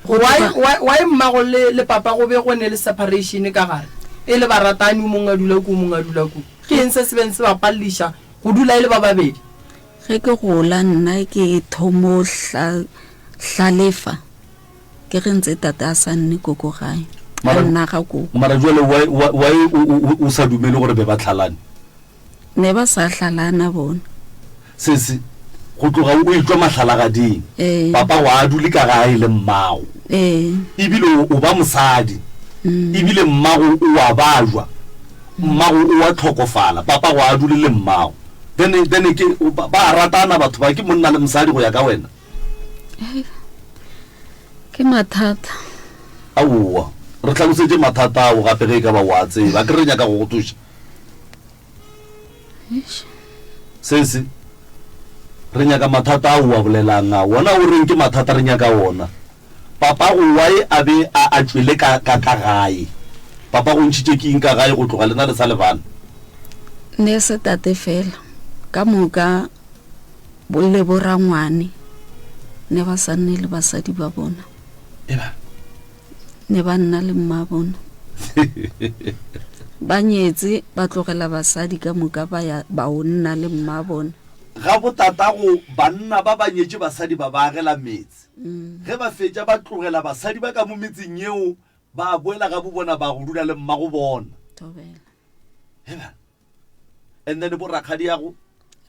Why, why, why mmago le, le papa go be go ne le separation ka gare? E le baratani, o mongwe a dula ko, o mongwe a dula ko. Ke eng se se beng se ba paleliša go dula e le ba babedi? Ge ke gola nna ke thomo hla, hlalefa, ke ge ntse tate a sa nne ko ko gae, a Mara, nna ga koko. mara jwale why, why, why o, o, o sa dumele gore be ba hlalane? Ne ba sa hlalana bona. Sesi, go tloga o etšwa mahlalagading, Ee. papago a dule ka gae le mmago. Ee. Ebile o, o ba mosadi. Ebile mmago o a bajwa. Mmago o a hlokofala, papago a dule le mmago. Then, then ke, ba, ba a ratana batho ba, ke monna le mosadi go ya ka wena. Hei, ke mathata. Aowa, re hlalosetše mathata ao gape ge e ka ba o a tseba. Akere re nyaka go go thuša. Sesi, re nyaka mathata ao o a bolelang a. Wona o reng ke mathata re nyaka wona. Papago why a be a a tšwele ka ka ka gae? Papago o ntšhitše ke eng ka gae go tloga lena le sa le bana? Ne se tate fela, ka moka bo le bo rangwane ne ba sa nne le basadi ba bona. Eba. Ne ba nna le mmabona. Ba nyetse, ba tlogela basadi ka moka ba ya ba o nna le mmabona. Ga botatago banna ba ba nyetše basadi ba ba agela metse. Ge ba fetša ba tlogela basadi ba ka mo metseng yeo ba boela ga bobona ba go dula le mmagobona. Thobela. Hela. And then bo rakgadiago?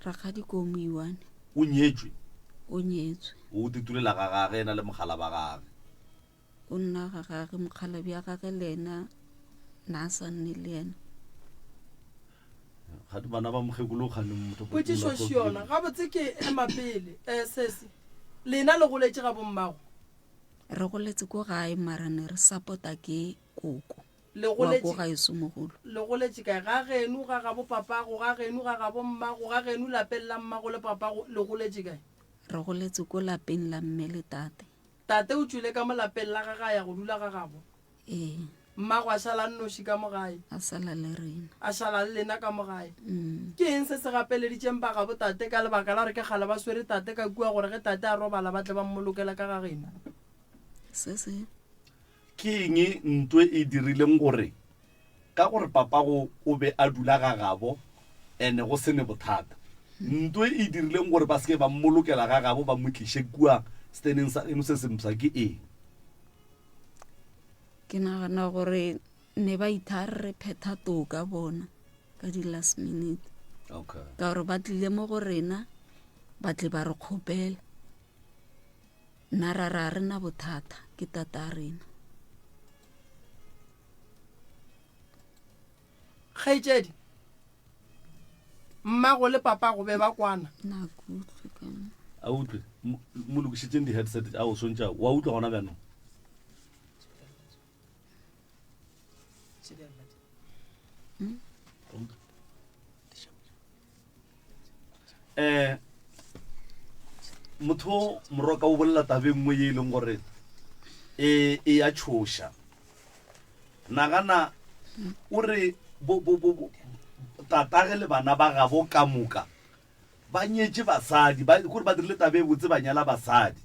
Rakgadi ko Moiwane. O nyetšwe? O nyetswe. O titulela ga gage yena le mogala ba gage. O nna ga gage, mokgalabje wa gage le yena na a sa nne le yena. Gate bana ba mokgekolo o kgane motho. Potšišo še yona, gabotse ke ema pele. Eh, sesi, lena le goletše ga bommago? Re goletse ko gae mara ne re support-a ke koko Le wa ko goletše, gaeso mogolo. le goletše kae? Ga geno, ga gabo papago, ga geno, ga gabo mmago, ga geno lapeng la mmago le papago, le goletše kae? Re goletse ko lapeng la mme le tate. Tate o tšwile ka mo lapeng la gage a ya go dula ga gabo. Ee. Mmago a šala a nnoši ka mo gae. A sala le rena. A šala le lena ka mo gae. Ke eng se se gapeleditšeng ba gabo tate ka lebaka la gore ke kgale ba swere tate ka kua gore ge tate a robala ba tle ba mmolokele ka ga geno? Se se. Ke eng ntwe e dirileng gore Ka gore papago o be a dula ga gabo ene go se ne bothata. Nto e dirileng gore ba se ke ba mmolokela ga gabo ba mo tliše kua seteneng sa geno se sempsha ke eng? Ke nagana gore ne ba ithare re phetha toka bona ka di last minute. Okay. Ka gore ba tlile mo go rena ba tle ba re kgopela. Nna ra re a rena bothata ke tata rena. Kgaetšedi, mmago le papago be ba kwana. Na ke utlwe ka mo. A utlwe, mo lokišetšeng di-headset a o swantšha wa utlwa gona bjanong. Hmm? um motho moroka o bolela tabe nngwe ye e leng gore e e ya tšhoša nagana o re bo bo bo bo- tatage le bana ba gabo ka moka ba nyetše basadi ba kore ba dirile tabe e botse ba nyala basadi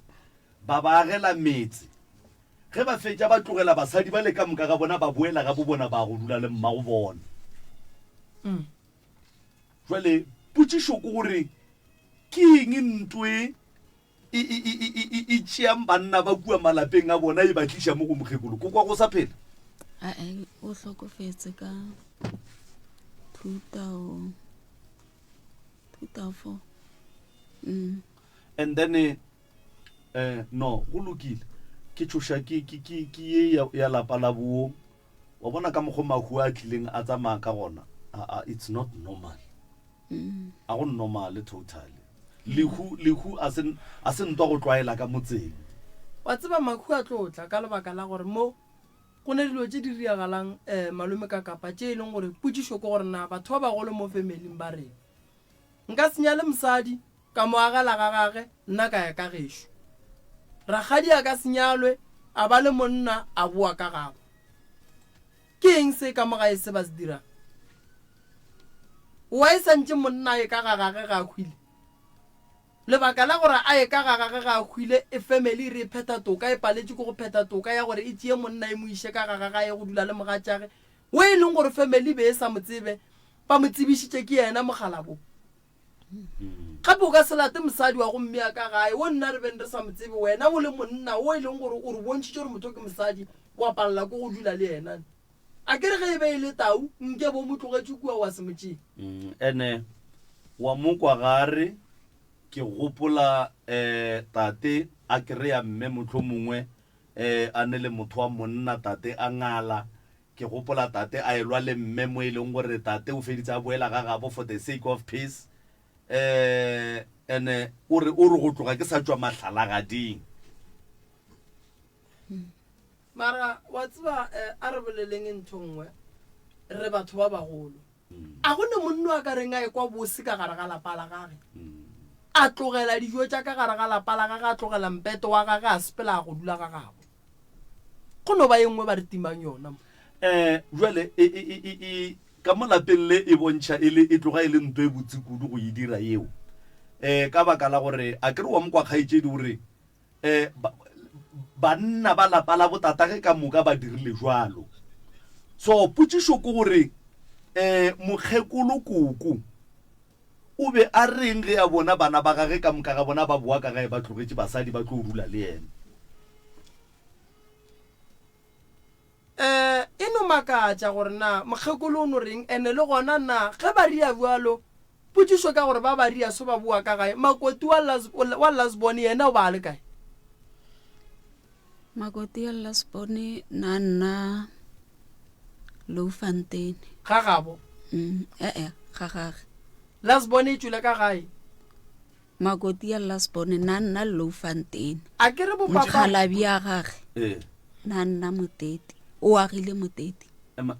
ba ba agela metse ge ba fetša ba tlogela basadi ba le ka moka ga bona ba boela ga bo bona ba go dula le mmago bona Jwale potšišo ke gore ke eng ntwe e, e, e, e, e, e tšeang banna ba kua malapeng a bona e ba tliša mo go mokgekolo? Ko kwa go sa phela? Ae, o hlokofetse ka 2000 2004. Mm. And then eh, no go lokile ke tšhoša ke, ke, ke, ke ye ya, ya lapa la bo Wa bona ka mokgo mahu a tlileng a tsamaya ka gona, aa it's not normal. A go normale totally. Lehu, lehu a se, a se ntwa go tlwaela ka motseng. Wa tseba mahu a tlo tla ka lebaka la gore mo go ne dilo tše di riagalang um malome ka kapa tše e leng gore potšišo ke gore na batho ba bagolo mo familing ba reng. Nka se nyale mosadi ka mo agela ga gage nna ka ya ka gešo. Rakgadi a ka se nyalwe a ba le monna a boa ka gabo. Ke eng se ka mo gae se ba se dirang? Why santše monna a ye ka ga gage ga a hwile? Lebaka la gore a ye ka ga gage ga a hwile e family e re e phetha toka e paletše ke go phetha toka ya gore e tšee monna e mo iše ka ga gage a ye go dula le mogatšage. O e leng gore family be e sa mo tsebe, ba mo tsebišitše ke yena mokgalabo. Gape o ka se late mosadi wa go mmea ka gae, wo nna re beng re sa mo tsebe, wena o le monna wo e leng gore o re bontšhitše gore motho ke mosadi, wa palela ke go dula le yena. A ke re ge e be e le tau, nke be o mo tlogetše kua wa se mo tšee. Ene wa mo kwa ga a re, Ke gopola um tate a kry-a mme mohlomongwe um a ne le motho wa monna, tate a ngala. Ke gopola tate a elwa le mme mo e leng gore tate o feditse a boela ga gabo for the sake of peace. Um ene o re o re go tloga ke sa tšwa mahlalagading. Mara wa tseba eh, a re boleleng ntho nngwe, re batho ba bagolo. A go ne monno a ka reng a ekwa bose ka gare ga lapa la gage, a tlogela dijo tša ka gare ga lapa la gage, a tlogela mpete wa gage, a sepela a go dula ga gabo? Go no ba ye nngwe ba re timang yona mo. Um bjale e, e, e, e, e, ka mo lapeng le e bontšha e le, e tloga e le nto e botse kudu go e dira yeo. Um ka baka la gore a ke re wa mo kwa kgaetšedi o re, um ba, banna ba lapa la botatage ka moka ba dirile jwalo. So potšišo ke gore, um mokgekolo koko o be a reng ge a bona bana ba gage ka moka ga bona ba boa ka gae ba tlogetše basadi ba tlo dula le yena? Um e no makatša gore na mokgekolo o no reng, ene le gona na ge ba ria bjalo, potšišo ka gore ba ba ria so ba boa ka gae, Makoti wa Las, wa Lasbone yena o ba a le kae? Makoti wa Lasbone na nna Loufontein. Ga gabo? Mm, eh-eh, ga gage. Lasbone e tšwele ka gae? Makoti ya last born na nna Loufontein. A ke re bo papa. Mokgalabje ya gage. Ee. Na nna Motete. O agile Motete. Ema.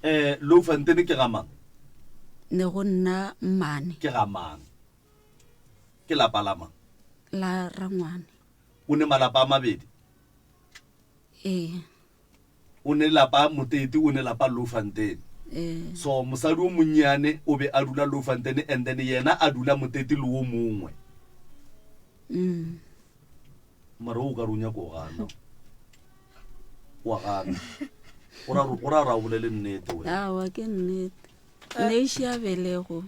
Eh, Loufontein ke ga mang? Ne go nna mmane. Ke ga mang? Ke lapa la mang? La rangwane. O ne malapa a mabedi? Ee. O ne lapa Motete, o ne lapa Loufontein. Ee. So mosadi o monnyane o be a dula Loufontein and then yena a dula Motete le wo mongwe. Mm. Mara o ka re o nyaka o gana. Wa gana. O ra o ra ra o bolele nnete wena. Aowa ke nnete. Ne e šia belego.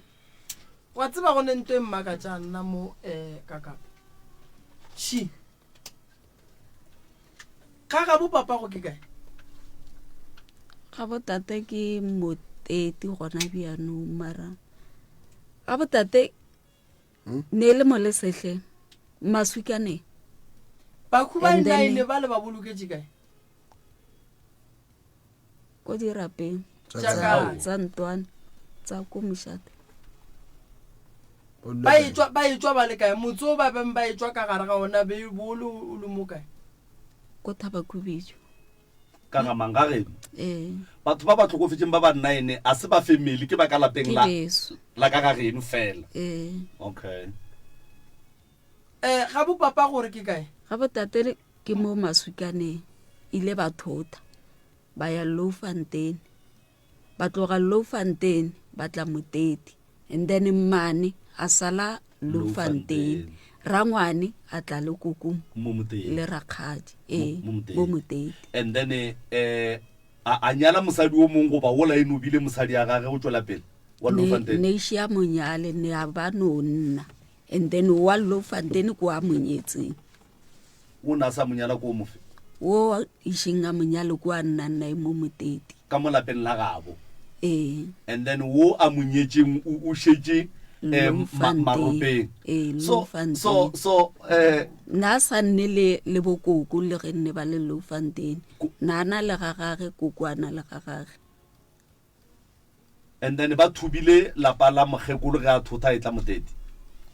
Wa tseba go ne nto e mmakatšang nna mo eh kakapa. Shi. Ga gabo papago ke kae? Gabo tate ke moteti gona bjanong mara gabo tate hmm? ne e le mo lesehleng maswikaneng. Bakhu ba nine ba le ba boloketše kae? Ko dirapeng tsa ntwane tsa ko mošate. Ba etšwa ba etšwa ba le kae? Motse o ba beng ba etšwa ka gare ga ona be bo le o le mo kae? Ko Thabakhubijo. Ka ga mang? Ga geno? Ee. Batho ba ba hlokofetšeng ba ba nine a se ba family, ke ba ka lapeng Ke la beso. la ka ga geno fela. Ee. Okay. Eh, ga bo papa gore ke kae? Ga bo tate ke mo Maswikaneng. Ile ba thota ba ya Loufontein. Ba tloga Loufontein ba tla Moteti. And then mmane a sala Loufontein. Rangwane a tla le koko Mo Moteti. le rakgadi. Ee, Mo Moteti. mo Moteti. And then eh a a nyala mosadi o mongwe goba wola e no bile mosadi ya gage go tšwela pele wa Ne Loufontein. ne iše a monyale ne a ba no nna. And then wa Loufontein ko a monyetseng. O ne a sa mo nyala ko mofe? Wo išeng a mo nyale ko a nnang nae mo Moteti. Ka mo lapeng la gabo. Ee. And then wo a mo nyetšeng o, o šetše eh, ma, maropeng. Ee, So, so, so, eh. Na sa nne le, le bokoko le ge nne ba le Loufontein. Na na le ga gage, koko a na le ga gage. And then ba thubile lapa la mokgekolo ge a thotha e tla Moteti.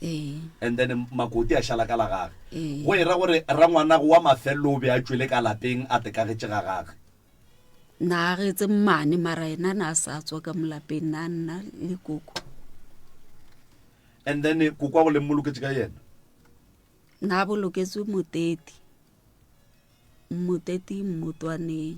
Ee. And then Makoti a šala ka la gage. Ee. Go e ra gore rangwanago wa mafelelo o be a tšwele ka lapeng a tekagetše ga gage. Na agetse mmane mara yena na sa tswa ka molapeng na nna le koko. And then koko a go le mmoloketše ka yena. Na boloketswe Moteti. Moteti Mmotwaneng.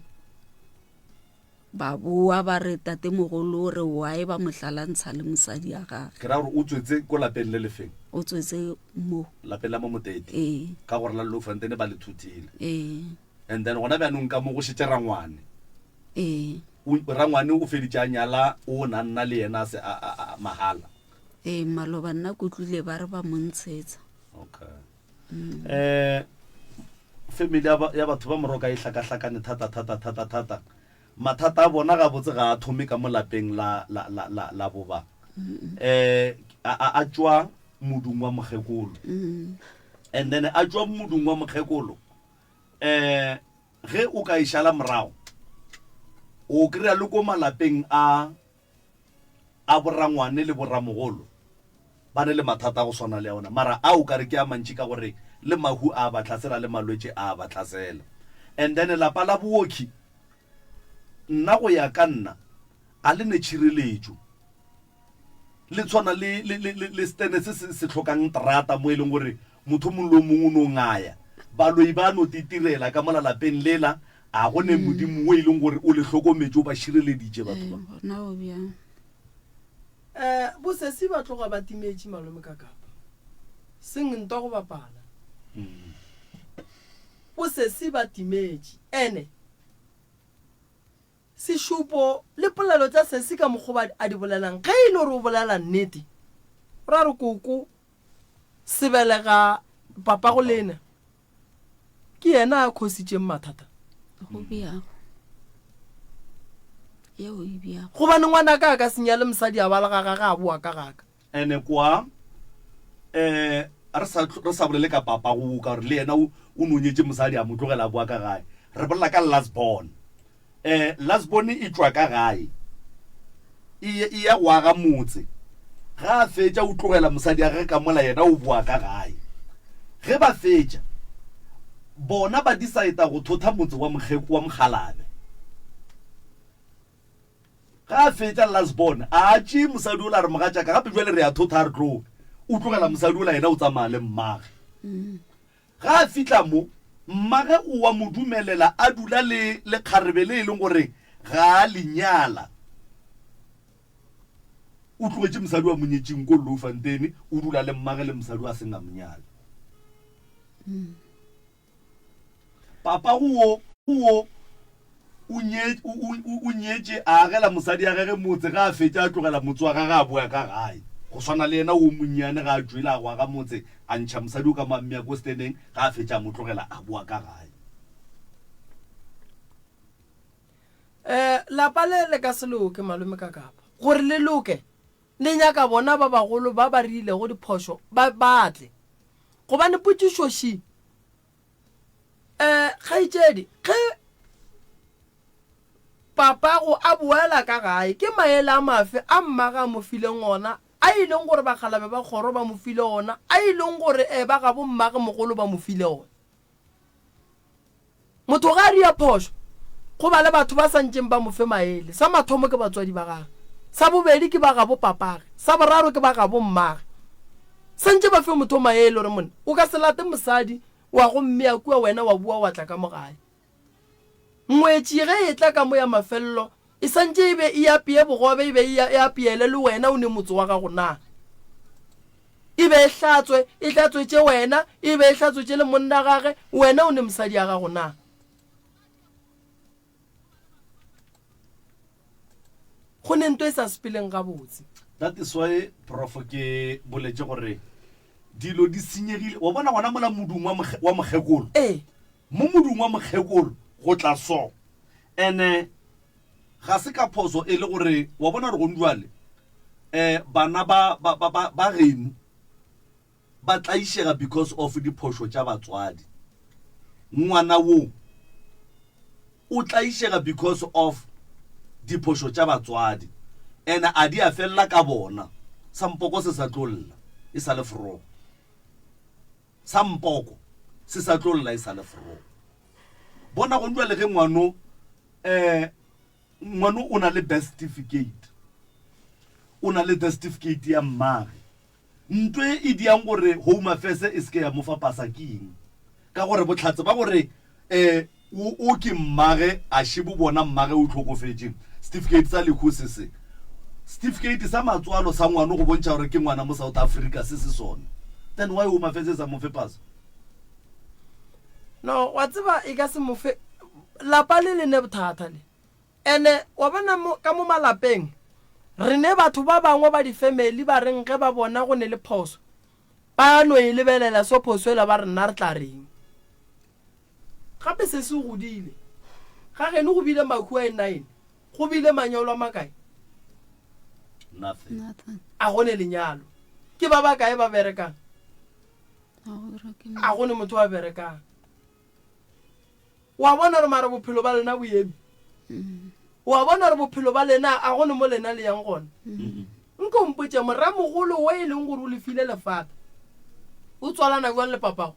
Ba boa ba re tatemogolo o re why ba mo hlalantsha le mosadi ya gage. Ke ra gore o tswetse ko lapeng le lefeng? O tswetse mo. Lapeng la mo Moteti. Ee. Ka gore la Loufontein ba le thuthile. Ee. And then gona bjanong ka mo go šetše rangwane. Ee. O, rangwane o feditše a nyala, o na nna le yena a se a, a, a, mahala. Ee, maloba nna ke utlwile ba re ba mo ntshetsa. Okay. Eh, family ya, ba, ya batho ba Moroka e hlakahlakane thata, thata, thata, thata. Mathata a bona gabotse ga a thome ka mo lapeng la, la, la, la, la boba. Eh, a, a, a tšwa modung wa mokgekolo. And then a tšwa modung wa mokgekolo. Eh, Ge o ka e šala morago, o kry-a le ko malapeng a a borangwane le boramogolo ba ne le mathata a go swana le a ona, mara a o kare ke a mantši ka gore le mahu a ba hlasela le malwetši a ba hlasela. And then lapa la booki, nna go ya ka nna, a le ne tšhireletšo. Le tshwana le, le, le, le, le stene se se, se hlokang terata mo e leng gore motho mongwe le o mongwe o no ngaya. Baloi ba no titirela ka mola lapeng lela, a go ne Modimo wo e leng gore o le hlokometše, o ba šireleditše batho ba. Gona go bjang? Eh, bosesi ba tloga ba timetše malome ka kapa. Seng ntwa go bapala. Bosesi ba timetše. Ene. Sešupo le polelo tša sesi ka mokgwa ba a di bolelang ge e le gore o bolela nnete o ra re koko sebelega papago lena ke yena a khositšeng mathata. Go bjago. Yeo e bjago. Gobane ngwanaka a ka se nyale mosadi a ba le ga gage a boa ka gaka. Ene kwa eh re sa re sa bolele ka papa go ka gore le yena o o no nyetše mosadi a mo tlogela a boa ka gae. Re bolela ka last born. Eh last born e tšwa ka gae e ye e ya go aga motse. Ga a fetša o tlogela mosadi ya gage ka mola yena o boa ka gae. Ge ba fetša bona ba decide go thotha motse wa mokge wa mokgalabe. Ge a fetša last born a tšee mosadi ola a re mogatšaka gape bjale re ya thotha a re tloge. O tlogela mosadi ola yena o tsamaya le mmage. Ge a fihla mo mmage o wa mo dumelela a dula le lekgarebe le e leng gore ga a le nyala. O tlogetše mosadi wa monyetšing ko Loufontein o dula le mmage le mosadi wa seng a mo nyala. Papago wo, wo o nye, o, o, o nyetše, a agela mosadi ya gage motse, ge a fetša a tlogela motse wa gage a boya ka gae. Go swana le yena wo monnyane ge a tšwele a go aga motse, a ntšha mosadi o ka mo a mmea ko steneng, ge a fetša a mo tlogela a boa ka gae. Eh, lapa le le ka se loke, malome Kakapa. Gore le loke, le nyaka bona ba bagolo ba ba rilego diphošo ba, ba tle. Gobane potšišo še, Eh, kgaetšedi, ge papago a boela ka gae, ke maele a mafe a mmage a mo fileng ona, a e leng gore bakgalabe ba kgoro ba mo file ona, a e leng gore eh, ba gabo mmage mogolo ba mo file ona? Motho ge a ria phošo, go ba le batho ba sa ntšeng ba mo fe maele. Sa mathomo ke batswadi ba gagwe, sa bobedi ke ba gabo papage, sa boraro ke ba gabo mmage. Sa ntše ba fe motho maele gore monna o ka se late mosadi wa go mmea kua wena wa boa wa tla ka mo gae. Ngwetši ge e etla ka mo ya mafelelo e sa ntše e be e apee bogobe e be e e apeele le wena o ne motse wa gago na? E be e hlatswe e hlatswetše wena e be e hlatswetše le monna gage wena o ne mosadi ya gago na? Go ne nto e sa sepeleng gabotse. That is why prof ke boletše gore dilo di senyegile wa bona gona mola modung wa wa mokgekolo ee mo modung wa mokgekolo go tla so ene ga se ka phoso e le gore wa bona gore gone jwale um bana ba ba ba ba ba geno ba tlaišega because of diphošo tša batswadi ngwana wo o tlaišega because of diphošo tša batswadi and a di a felela ka bona sampoko se sa tlo lla e sa le frogo sampoko se sa tlo lla e sa le frogo bona go jwale ge ngwano um ngwano o na le birth certificate o na le death certificate ya mmage Nto e e diang gore Home Affairs e se ke ya mo fa pasa ke eng? Ka gore bohlatse ba gore um o o ke mmage a še bo bona mmage o hlokofetše, setifikeiti sa lehu se se. Setifikeiti sa matswalo sa ngwano go bontšha gore ke ngwana mo South Africa se se sona. Then why Home Affairs e sa mo fe pasa? No, wa tseba e ka se mo fe. Lapa le le ne bothata le. Ene wa bona mo, ka mo malapeng, re ne batho ba bangwe ba difemeli ba reng ge ba bona go ne le phoso, ba no e lebelela so phoso ela ba re nna re tla reng. Gape se se godile. Ga geno go bile mahu a enaene, go bile manyalo a makae? Nothing. Nothing. A go ne lenyalo. Ke ba bakae ba berekang? A go bereke A go ne motho wa berekang. Wa bona gore mara bophelo ba lena bo eme? Wa bona gore bophelo ba lena a go ne mo lena le yang gona? Nko o mpotše, moramogolo wo e leng gore o le file lefata, o tswalana bjang le papago?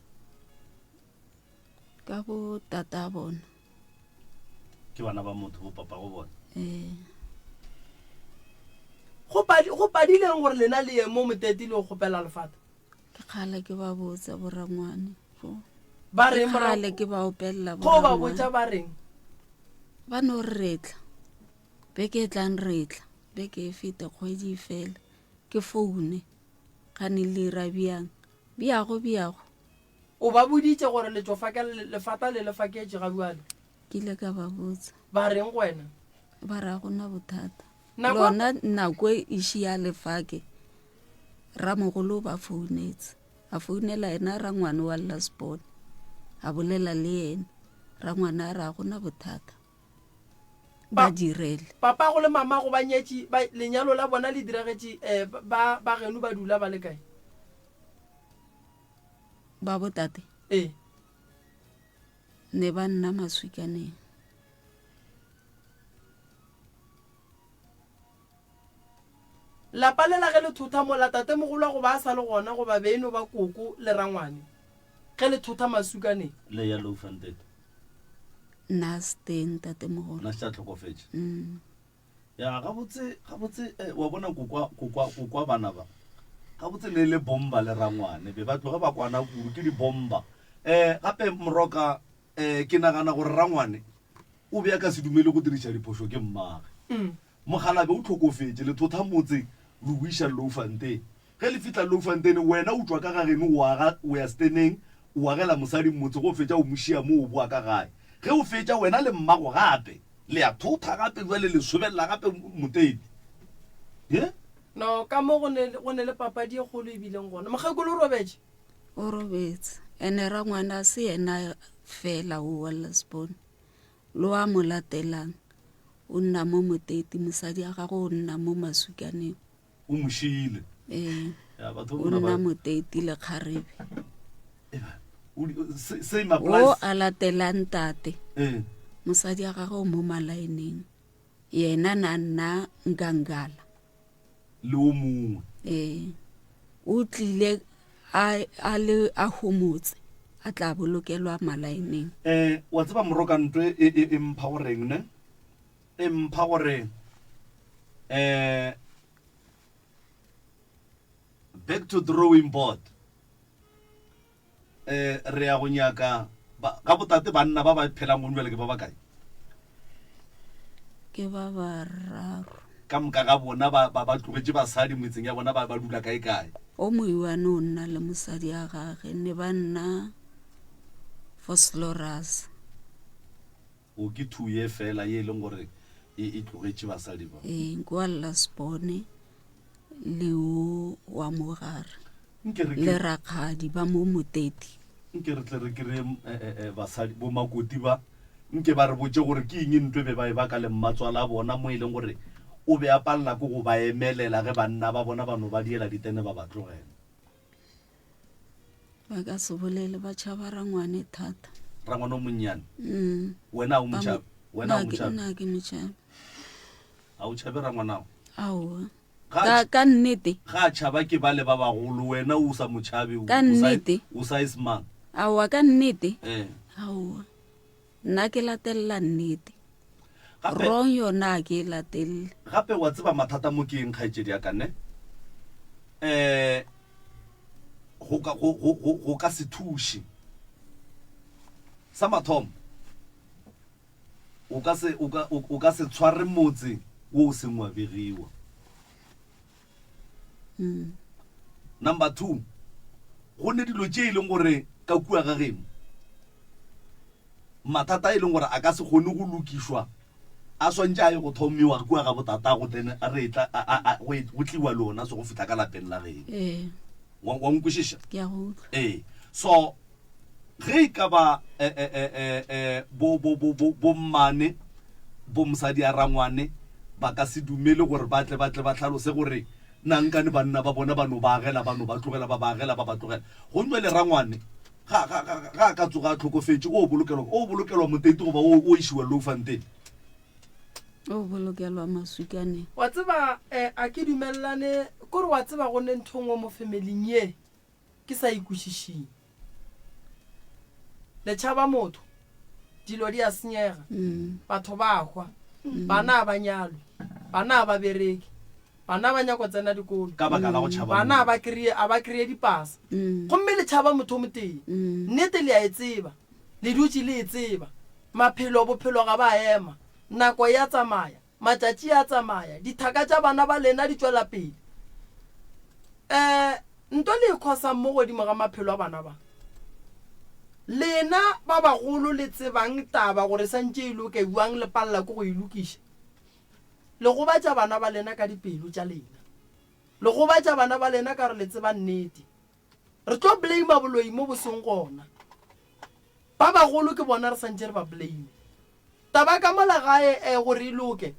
Ka bo tata bona. Ke bana ba motho bo papago bona. Ee. Go padi, go padileng gore lena le ye mo moteti le go kgopela lefata? Ke kgale ke ba botsa borangwane. Ba reng Ke kgale ke ba opelela Go ba botsa ba reng? Ba no re re tla. Beke e tlang re tla. Beke e fete kgwedi e fela. Ke foune. Gane le ira bjang? Bjago bjago. O ba boditše gore le tšo fakela lefata le le faketše ga bjale? Ke ile ka ba botsa. Ba reng go wena? Ba re ga go na bothata. Nako Lona nako e šia lefake. Ramogolo o ba founetse. A founela yena rangwane wa Lasbon. A bolela le yena. Rangwane a re ga go na bothata. Ba direle. Papago le mamago ba nyetše, ba, lenyalo la bona le diragetše, eh, ba, ba geno ba dula ba le kae? Ba bo tate? Ee. Ne ba nna Maswikaneng. Lapa lela ge le thotha mola tatemogolo a goba a sa le gona goba be e no ba koko le rangwane ge le thotha masukaneng. Le ya Loufontein. Nna se teng tatemogolo. Nna šetše a hlokofetše. Mm. Ya gabotse gabotse eh, wa bona kokwa kokwa kokwa bana ba. Gabotse ne le bomba le rangwane be ba tloge ba kwana kudu ke di bomba. Eh gape moroka eh ke nagana gore rangwane o be a ka se dumele go diriša diphošo ke mmage. Mm. Mokgalabje o hlokofetše, le thotha motse le o iša Loufontein. Ge le fihla Loufontein, wena o tšwa ka ga geno o aga, o ya steneng, o agela mosadi motse, ge o fetša o mo šia moo o boa ka gae. Ge o fetša, wena le mmago gape le ya thotha gape bjale le sobelela gape moteti. Ye? No, ka mo go ne, go ne le papadi e kgolo e bileng gona. Mokgekolo o robetše? O robetše. Ene rangwane a se yena fela o wa Lasbon. Lo a mo latelang o nna mo Moteti, mosadi a gagwe o nna mo Masukaneng. O mo šiile. Ee. Ya, batho O bona nna ba Moteti le kgarebe. Eba, o di- se- same applies. Wo a latelang tate, Ee. mosadi a gagwe o mo malaeneng. Yena na nna Nkangala. Le o mongwe. Ee. O tlile a, a le a homotse, a tla bolokelwa malaeneng. Eh, wa tseba morokanto e, e, e mpha go reng ne? E mpha gore eh back to drawing board. Eh re ya go nyaka ba ga botate banna ba ba phelang gong bjale ke ba bakae? Ke ba bararo. Ka moka ga bona ba ba ba tlogetše basadi metseng ya bona ba ba dula kae kae. O moiwane o nna le mosadi ya gage ne ba nna Vosloorus. O ke thuye fela ye e leng gore e e tlogetše basadi ba. Ee, ke wa Lasbone le o wa Mogare Nke re le ke rakgadi ba mo Moteti. nke re tle re kry-e eh, eh, eh, basadi bomakoti ba nke ba re botše gore ke eng ntwe be ba e baka le mmatswala bona mo e leng gore o be a palela ke go ba emelela ge banna ba bona ba no ba diela ditene ba ba tlogela. Ba ka se bolele ba tšhaba rangwane thata. Rangwane o monnyane. Mm. Wena o motšhabe. Wena o motšhabe. Nna ke motšhabe. A o tšhabe rangwanao? Aowa. Ka ka nnete. Ga a tšhaba ke bale ba bagolo wena o sa motšhabe. Ka nnete. O sa is mang? Aowa ka nnete. Eh. Aowa. Nna ke latelela nnete. Gape, Wrong yona a ke e latelele. Gape wa tseba mathata mo ke eng kgaetšedi ya ka ne? Eh go ka go go go go ka se thuše. Sa mathomo o ka se o ka o ka se tshware motse wo o seng wa begiwa. Mm. Number 2 go ne dilo tše e leng gore ka kua ga geno mathata e leng gore a ka se kgone go lokišwa. A swantše a ye go thomiwa kua ga botatago then re etla a, a, a, go, e- go tliwa le ona so go fihla ka lapeng la geno. Ee. Wa, wa nkwešiša? Ke a go utlwa. Ee. So ge e ka ba eh, eh, eh, eh, eh, bo, bo, bo, bo, bommane, bo mosadi a rangwane ba ka se dumele gore ba tle ba tle ba hlalose gore na nkane banna ba bona ba no ba agela ba no ba tlogela ba ba agela ba ba tlogela. Gomme jwale rangwane ga, ga, ga, ga a ka tsoga a hlokofetše o bolokelwa, o bolokelwa Moteti goba o, o išiwa Louwfontein? O bolokelwa Maswikaneng. Wa tseba, eh, a ke dumelelane, kore wa tseba go ne ntho nngwe mo familing ye ke sa e kwešišing. Le tšhaba motho, dilo di a senyega, batho ba a hwa, bana a ba nyalwe, bana a ba bereke, Bana ba nyako tsena dikolo. Ka baka la go tšhaba Bana a ba kreye, a ba kreye dipasa. Gomme le tšhaba motho o motee. Nnete le a e tseba. Le dutše le e tseba. Maphelo, bophelo ga ba ema. Nako e a tsamaya. Matšatši a tsamaya. Dithaka tša bana ba lena di tšwela pele. Um, nto le e khosang mo godimo ga maphelo a bana ba. Lena ba bagolo le tsebang taba gore santše e loke, bjang le palela ke go e lokiša? Le gobatša bana ba lena ka dipelo tša lena. Le gobatša bana ba lena ka gore le tseba nnete. Re tlo blame boloi mo bo seng gona. Ba bagolo ke bona re santše re ba blame. Taba ka mola gae eh gore e loke.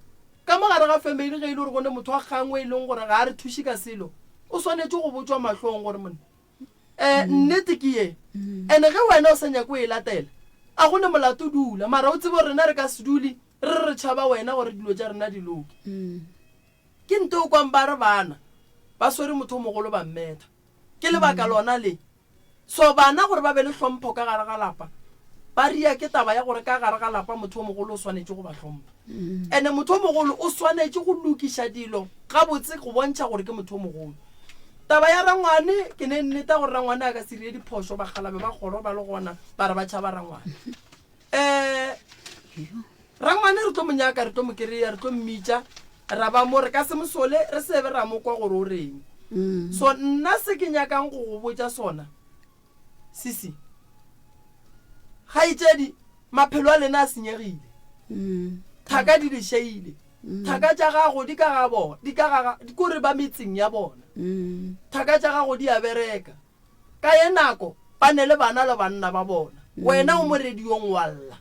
Ka mo gare ga family ge e le gore go ne motho wa kgang o e leng gore ga a re thuše ka selo, o swanetše go botšwa mahlong gore monna eh nnete ke ye. And ge wena o sa nyake o e latela, a go ne molato dula. Mara o tsebe gore rena re ka se dule Re re re tšhaba wena gore dilo tša rena di loke. Ke nto o kwang ba re bana ba swere motho o mogolo ba mmetha. Ke lebaka lona le. So bana gore ba be le hlompho ka gare ga lapa, ba ria ke taba ya gore ka gare ga lapa motho o mogolo o swanetše go ba hlompha. Ene motho o mogolo o swanetše go lokiša dilo gabotse go bontšha gore ke motho o mogolo. Taba ya rangwane, ke ne nneta gore rangwane a ka se rie diphošo, bakgalabe ba kgoro ba le gona ba re ba tšhaba rangwane. um rangwane re tlo mo nyaka re tlo mo kry-a re tlo mmitša ra ba mo re ka se mosole re sebe ra mo kwa gore o reng mm. so nna se ke nyakang go go botša sona sisi gaetšedi maphelo a lena a senyegile mm. thaka di lešeile mm. thaka tša gago di ka ga bona di ka ga kore ba metseng ya bona thaka tša gago di a bereka Ka ye nako ba ne le bana le banna ba bona. Wena o mo radiong wa lla.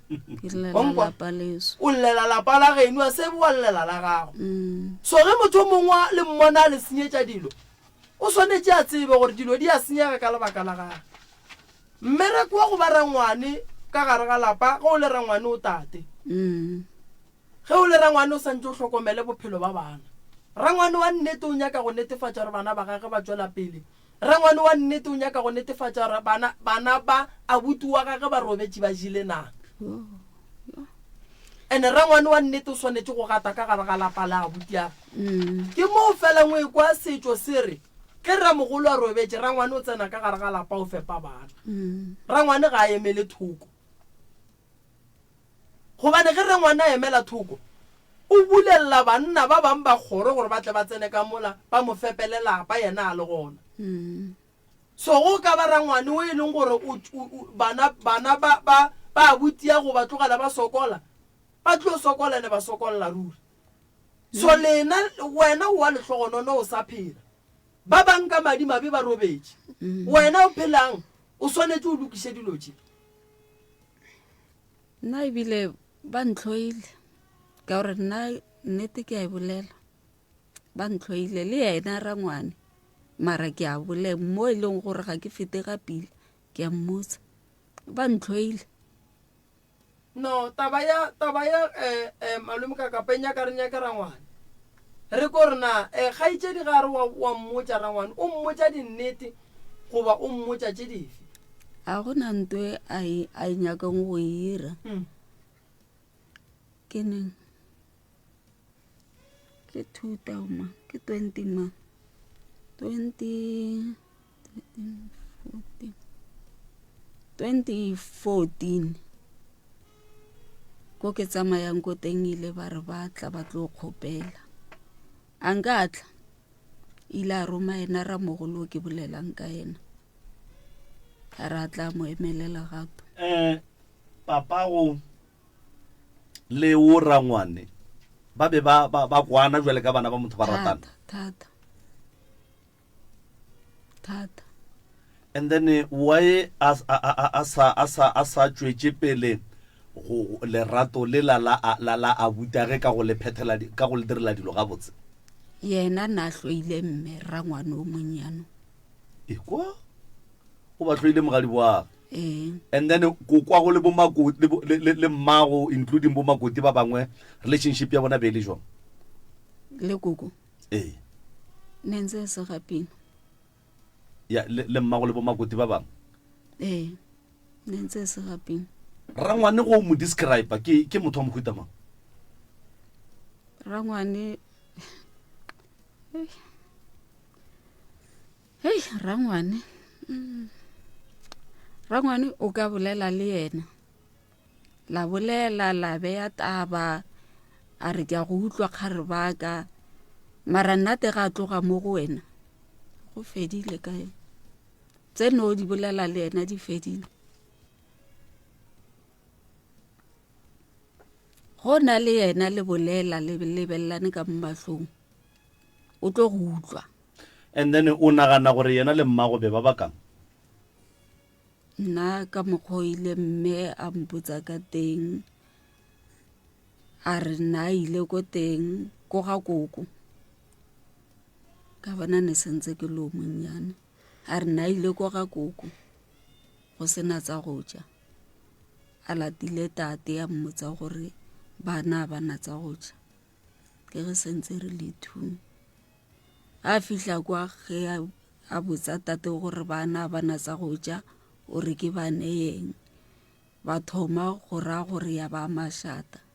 Ke llela Wa nkwa? lapa leso. O llela lapa la geno a se be wa llela la gago. Mm. So ge motho o mongwe le mmona a le senyetša dilo, o swanetše a tsebe gore dilo di a senyega ka lebaka la gagwe. Mmereko wa go ba rangwane ka gare ga lapa, ge o le rangwane o tate. Mm. Ge o le rangwane o santše o hlokomele bophelo ba bana. Rangwane wa nnete o nyaka go netefatša gore bana ba gagwe ba tšwela pele. Rangwane wa nnete o nyaka go netefatša gore bana, bana ba abuti wa gagwe ba robetše ba jele na. Ene rangwane wa nnete o swanetše go gata ka gare ga lapa la abuti ya Mm. Ke moo fela ngwe kwa setšo se re ge ramogolo a robetše rangwane o tsena ka gare ga lapa o fepa bana. Mm. Rangwane ga a emele thoko. Gobane ge rangwane a emela thoko, o bulelela banna ba bang ba kgoro gore ba tle ba tsene ka mola ba mo fepele lapa yena a le gona. So go ka ba rangwane o e leng gore o, o, o, bana, bana ba, ba, ba a botia go ba tlogela ba sokola, ba tlo sokola ene ba sokolla ruri. So lena, wena o wa lehlogonono o sa phela. Ba bang ka madimabe ba robetše. Wena o phelang, o swanetše o lokiše dilo tše. Nna ebile ba ntlhoile ka gore nna nnete ke a e bolela ba ntlhoile le yena rangwane mara ke a bolela mo e leng gore ga ke fete ga pila ke a mmotsa ba ntlhoile no taba ya taba ya eh, eh, malome ka kapa e nyaka re nyake rangwane re ko re na eh, kgaetšedi ga re wa, wa mmotša rangwane o mmotša dinnete goba o mmotša tše dife? A go na nto e a e, a e nyakang go e ira. Mm. Ke neng? Ke 2000 ma, ke 20 ma. 20 13 14 2014 ko ke tsamayang ko teng ile ba re ba tla ba tlo kgopela a nka tla Ile a roma yena ramogolo o ke bolelang ka yena, a re a tla mo emelela gape. Um papago Le wo rangwane ba be ba ba ba kwana jwale ka bana ba motho ba ratana. Thata, thata. Thata. And then eh, why a a a a sa a sa a sa tšwetše pele go lerato le la la la la abutage ka go le phethela ka go le direla dilo gabotse? Yena na hloile mme rangwane o monnyane. Ekwa o ba hloile mogadi wa Ee. And then kokwago le bomakoti le, le, le, le mmago including bomakoti ba bangwe relationship ya bona be e le jwang? Le koko. Ee. Ne ntse se gapina. Ya le, le mmago le bomakoti ba bangwe. Ee. Ne ntse se gapina. Rangwane go mo describe ke ke motho wa mohuta mang? Rangwane Hei, rangwane. Mm. Rangwane o ka bolela le yena. La bolela la beya taba a re ke a go utlwa kgare ba ka. Mara nna te ga tloga mo go wena. Go fedile ka yena. Tse no di bolela le yena di fedile. Go na le yena le bolela le lebelelane ka mo mahlong. O tlo go utlwa. And then o nagana gore yena le mmago be ba bakang? Nna ka mokgwa o ile mme a mpotsa ka teng a re nna a ile ko teng ko ga koko ka bona ne sentse ke le o monnyane a re nna a ile ko ga koko go sena tsa go ja a latile tate ya mmotsa gore bana ba na tsa go ja ke ge sentse re le two A fihla kwa ge a botsa tate gore bana ba na tsa go ja o re ke ba neyeng. Ba thoma go ra gore ya ba mašata.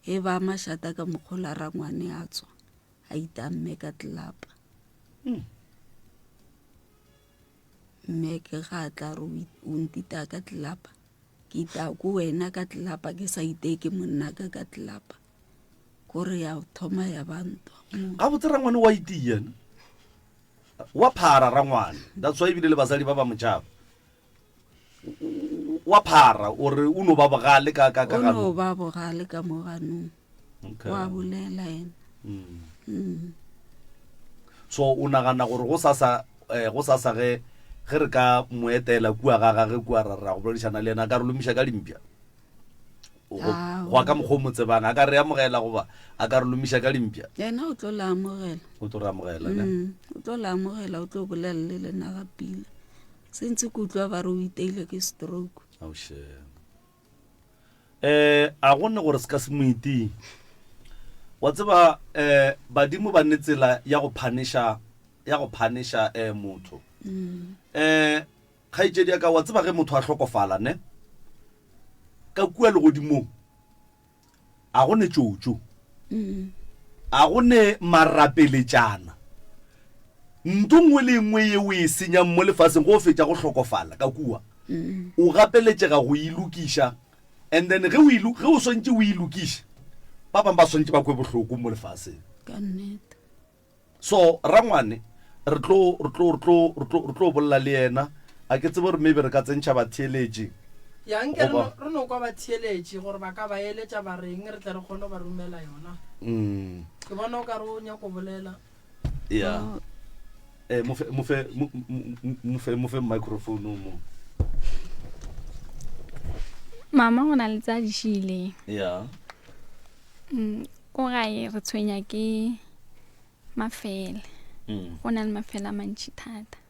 E ba mašata ka mokgola rangwane a tswa a itamme ka tlelapa. Mme ke ga a tla re o ntita ka tlelapa. Ke ita ko wena ka tlelapa ke sa iteke monna ka ka tlelapa. Kore ya thoma ya ba ntwa. Gabotse rangwane wa itia ne? Wa phara rangwane. That's why ebile le basadi ba ba mo tšhaba. Wa phara o re o no ba bogale ka ka ka O no ba bogale ka mo ganong. Okay. Wa bolela yena. Mm. Mm. So o nagana gore go sasa eh, go sasa ge ge re ka mo etela kua ga gage kua ra ra go boledišana le yena a ka re lomiša ka dimpša. Go Aowa. go ka mokgwa o mo tsebang a ka re amogela goba a ka re lomiša ka dimpša? Yena o tlo la amogela. O tlo re amogela ne? Mm, o tlo la amogela o tlo bolela le lena ga pila. Sentse ke utlwa ba re o iteile ke stroke. Ao shame. Eh a go ne gore se ka se mo itee. Wa tseba eh badimo ba ne tsela ya go phanisha ya go phanisha eh motho. Mm. Eh kgaetšedi ya ka wa tseba ge motho a hlokofala ne? Ka kua legodimong a go ne tšotšo, a go ne marapeletšana. Nto nngwe le nngwe ye o e senyang mo lefaseng go fetša go hlokofala ka kua, o gapeletšega go e lokiša. And then ge o e ge o swantše o e lokiše, ba bangwe ba swantše ba kwe bohloko mo lefaseng. Ka nnete. So rangwane re tlo re tlo re tlo re tlo re tlo bolela le yena. A ke tsebe gore maybe re ka tsentšha batheeletši. Ya nke re Goba no re no kwa batheeletši gore ba ka ba eletša ba reng re tle re kgone go ba romela yona. Mm. Ke bona o ka re o nyako bolela. Ya. Eh mo fe mo fe mo mo fe mo fe microphone o mo. Mama go na le tsa di šiileng. Ya. Mm, ko gae re tshwenya ke mafele mm. go na le mafele a mantši thata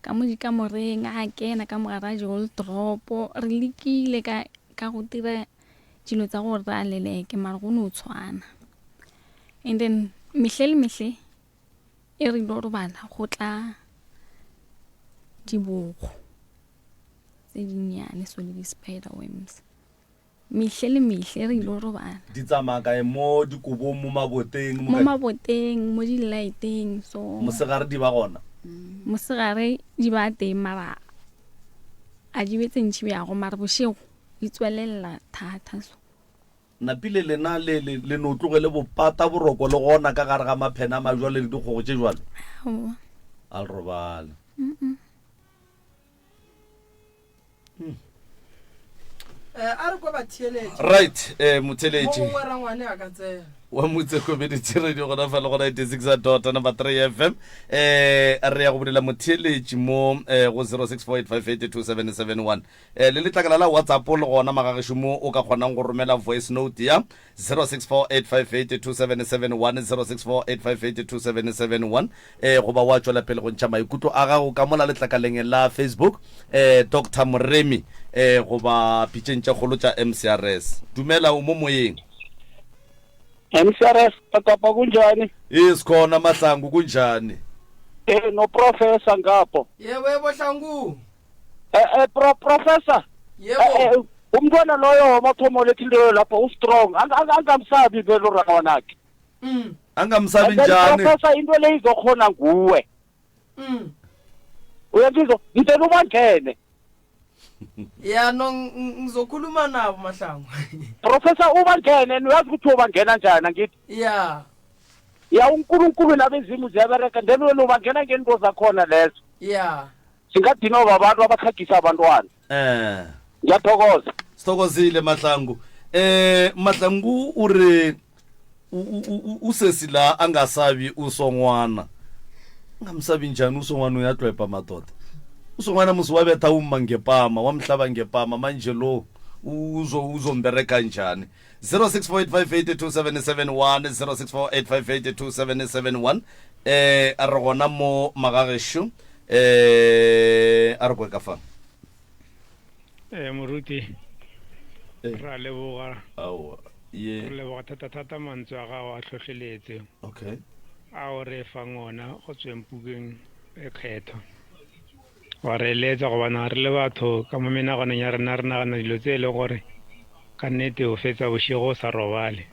ka mo dikamoreng a kena ka mogare a dioldropo re lekile ka ka go dira dilo tsa gore re a leleke mara go no tshwana and then mehle le mehle e re ilo robala go tla diboko tse dinnyane so le di-spider worms Mehle le mehle re ilo robala. Di tsamaya kae? Mo dikobong, mo maboteng, mo mo kae? maboteng, mo dilaeteng, so. Mosegare di ba gona? Mosegare di ba teng mara a di be tse ntši bjago mara bošego di tswelelela thata so. Napile lena le, le, le no tloge le bo pata boroko le gona ka gare ga maphene a majwale le dikgogo tše jwalo? Aowa. A le robale. Mm-mm. Um Eh, a re kwa batheeletši. Right, eh, motheeletši. Mo gongwe rangwane a ka tsena. Wa Motse Community Radio gona fa le go 96 dot number 3 FM. Eh, re ya go bulela motheeletši mo eh, go 0648582771. Eh, le letlakala la WhatsApp le gona magagešo mo o ka kgonang go romela voice note ya 0648582771 0648582771 eh goba wa tšwela pele go ntšha maikutlo a gago ka mola letlakaleng la Facebook eh Doctor Moremi eh goba pitšeng tša kgolo tša MCRS. Dumela o mo moyeng. MCRS Kapa kunjani? Ee sikhona Mahlangu kunjani? Eh no professor ngapho. Yebo yebo Hlangu. Eh eh pro professor. Yebo. Eh, eh, umntwana loyo wamathomo lethi into lapho u strong. Angamsabi vele uRangwanakhe. Mm. Angamsabi njani? Professor into le izokhona nguwe. Mm. Uyangizwa? Ngicela ubangene. Ya no ngizokhuluma nabo Mahlangu. Professor ubangene uyazi ukuthi ubangena njani angithi? Ya. Ya uNkulunkulu nabezimu ziyabereka then wena ubangena ngento zakhona lezo. Ya. Singadinwa babantu abatlhagisa abantwana. Eh. Ngiyathokoza. Sithokozile Mahlangu. Eh Mahlangu o re usesi la angasabi usongwana. Ungamsabi njani usongwana uyatlwepa madoda. Usongwana musi wabetha umma ngepama, wamhlaba ngepama manje lo uzo uzombereka njani? 0648582771 0648582771 eh a re gona mo magagesho eh a re kwe ka fa. Eh moruti Eh. ra leboga Aowa ye re leboga thata-thata mantswe a gago a tlhotlheletse okay. a o re fang ona go tsweng pukeng e kgetho wa re eletsa gobana re le batho ka mo menaganong ya rena re nagana dilo tse e le gore ka nnete o fetsa bošego o sa robale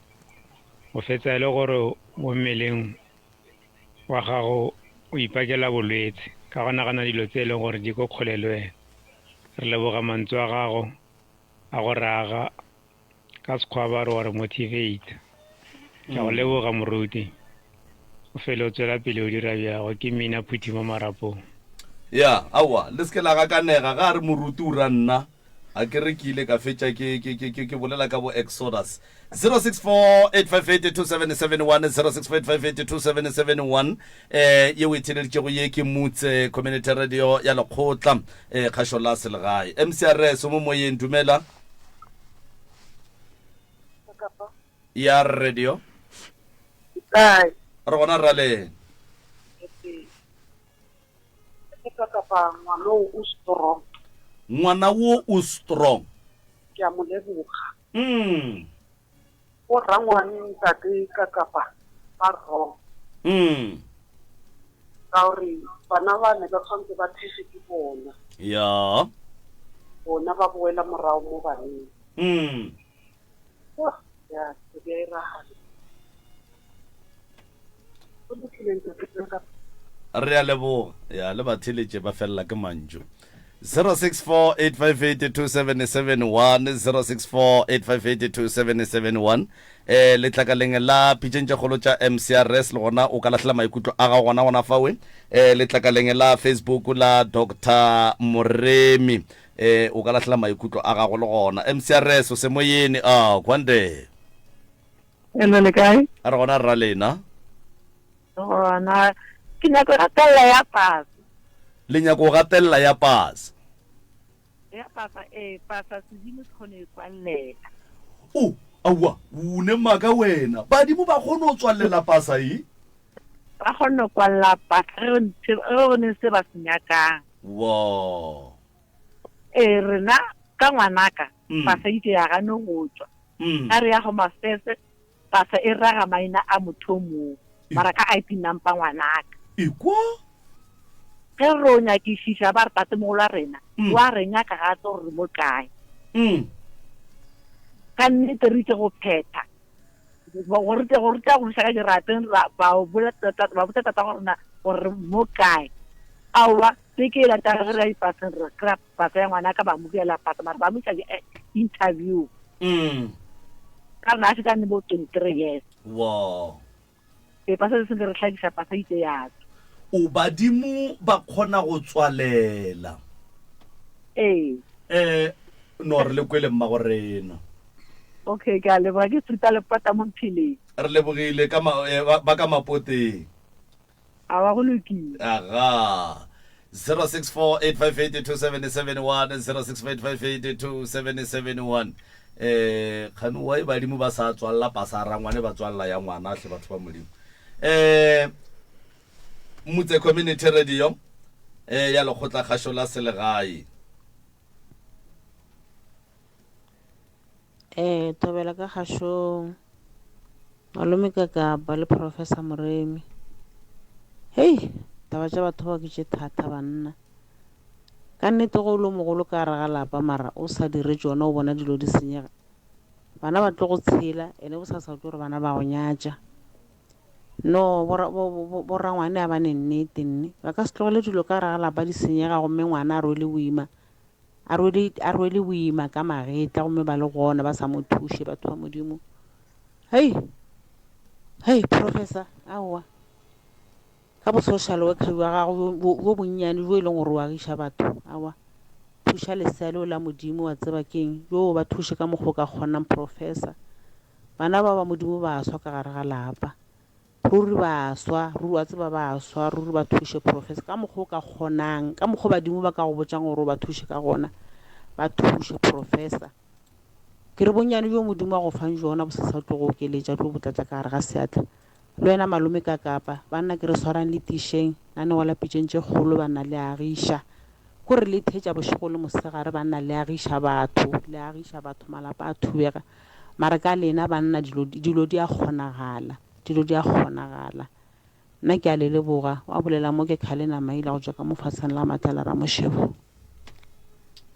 o fetsa e le gore mo mmeleng wa gago o ipakela bolwetse ka go nagana dilo tse e leng gore di ko kgole le wena. Re leboga mantswe a gago a go raga ka sekgwa ba re wa re motivate. Ke a go leboga moruti. O fele o tswela pele o dira bjago. Ke mina phuthi mo marapong. Ya, aowa, le se ke la gakanega ga a re moruti o ra nna. A ke re ke ile ka fetša ke, ke, ke, ke, ke bolela ka bo Exodus. 0648582771, 0648582771, eh, ye o e theeleditšego ye ke Mutse Community Radio ya Lekgotla, eh, kgašo la selegae. MCRS, o mo moyeng, dumela. Ya radio. Kae? Re gona raleng. Ke ka kapa ngwana o o strong. Ngwana wo o strong. Ke a mo leboga. Mm. O rangwane ntate ka kapa ba wrong. Mm. Ka gore bana ba ne ba tshwanetse ba thege ke bona. Ya. Bona ba boela morago mo baneng. Mm. Oh, ya, ke a iragala. Go lokile ntate ka kapa. Re a leboga. Ya, le batheeletše ba felela ke mantšu. 0648582771, 0648582771. Eh, letlakaleng la pitšeng tše kgolo tša MCRS le gona o ka lahlela maikutlo a gago gona gona fawe. Eh, letlakaleng la Facebook la Doctor Moremi eh o ka lahlela maikutlo a gago le gona. MCRS o semoyeni a kwande. Hello, le kae? A re gona rra lena. Gona ke nyako gatelela ya pasa. Le nyako gatelela ya pasa. Ya pasa ee, pasa sedimo se kgone e tswallela. O, aowa, o ne maaka wena. Badimo ba kgone go tswallela pasa e? Ba kgone go kwalela pasa ge go ne se ba se nyakang. Wa. Ee, rena ka ngwanaka Mm. pasa itše ya gane go tšwa. Mm. Ka re ya Home Affairs pasa e raga maina a motho o mongwe mara ka ID number ngwanaka. Ekwa. Ge re o nyakišiša ba re tatemogolo wa rena Mm. wa re nyaka ga a tsebe gore re mo kae. Mm. Ka nnete re itše go phetha go re go re tla go buša ka dirapeng ra ba bolela tata ba botša tata go rena gore re mo kae. Aowa beke e latela ge re ya dipaseng re kry-a pasa ya ngwana ka ba amogela pasa mara ba mo isa di-interview. Mm. Ka rena a šetše a ne bo 23 years. Wow. Ee, pasa se se re hlakiša pasa itse ya tswa. O badimo ba kgona go tswalela. Ee. Eh. No re le kwele mmagorena. Okay, ke a leboga ke Fruta Lepota mo Mpheleng. Re lebogile ka ma, eh, ba, ba ka Mapoteng. Aowa go lokile. Aga. 0648582771 0648582771 eh kgane wa e badimo ba sa tswalla pasa rangwane ba tswalla ya ngwana hle batho ba modimo eh Mutse Community Radio eh ya lekgotla kgašo la selegae Eh, thobela ka kgašong. Malome Kakapa le Professor Moremi. Hei, taba tša batho ba ke tše thata banna. Ka nnete go lo mogolo ka gare ga lapa mara o sa dire tšona o bona dilo di senyega. Bana ba tlo go tshela ene bosasa o tlo re bana ba go nyatša. No, borangwane a ba ne nnete nne. Ba ka se tlogele dilo ka gare ga lapa di senyega gomme ngwana a rwele boima a rwele a rwele boima ka magetla gomme ba le gona ba sa mo thuše batho ba Modimo. Hei, hei professor, aowa. Ka bo social worker bja gago bjo bonnyane bjo e leng gore o agiša batho, aowa. Thuša lesea leo la Modimo wa tseba keng, yo ba thuše ka mokgwa o ka kgonang professor. Bana ba ba Modimo ba swa ka gare ga lapa. Ruri ba swa, ruri wa tseba ba swa, ruri ba thuše Professor ka mokgwa o ka kgonang, ka mokgwa badimo ba ka go botšang gore o ba thuše ka gona, ba thuše Professor. Ke re bonnyane bjo Modimo a go fang bjona bosasa o tlo go okeletša, o tlo bo tlatša ka gare ga seatla. Le wena malome ka kapa, banna ke re swarang le tišeng, nanego la pitšeng tše kgolo banna le agiša. Ko re le thetša bošego le mosegare banna le agiša batho, le agiša batho malapa a thubega. Mara ka lena banna dilo, dilo di a kgonagala. Dilo di a kgonagala. Nna ke a le leboga. Wa bolela mo ke Khalena Maila go tšwa ka mo fatsheng la Matlala Ramošebo.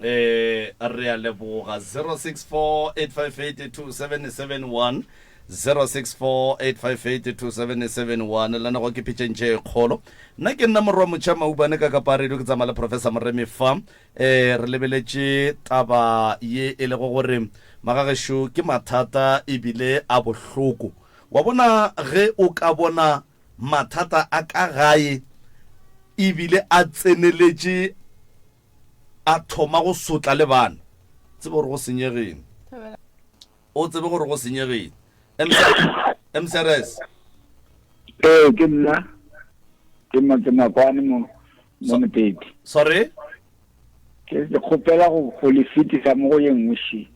Eh, re a leboga. 0648582771 0648582771 lenago ke pitšeng tše kgolo. Nna ke nna morwa motšha Maubane ka kapa radio ke tsamaya le Professor Moremi fa. E, re lebeletše taba ye e lego gore magagešo ke mathata ebile a bohloko. Wa bona ge o ka bona mathata a ka gae ebile a tseneletše a thoma go sotla le bana, tsebe gore go senyegile. O tsebe gore go senyegile. MCRS. Ee, ke nna. Ke Makwane mo. Mo Moteti. Sorry? Ke ke kgopela go go le fetisa mo go ye nngwe še.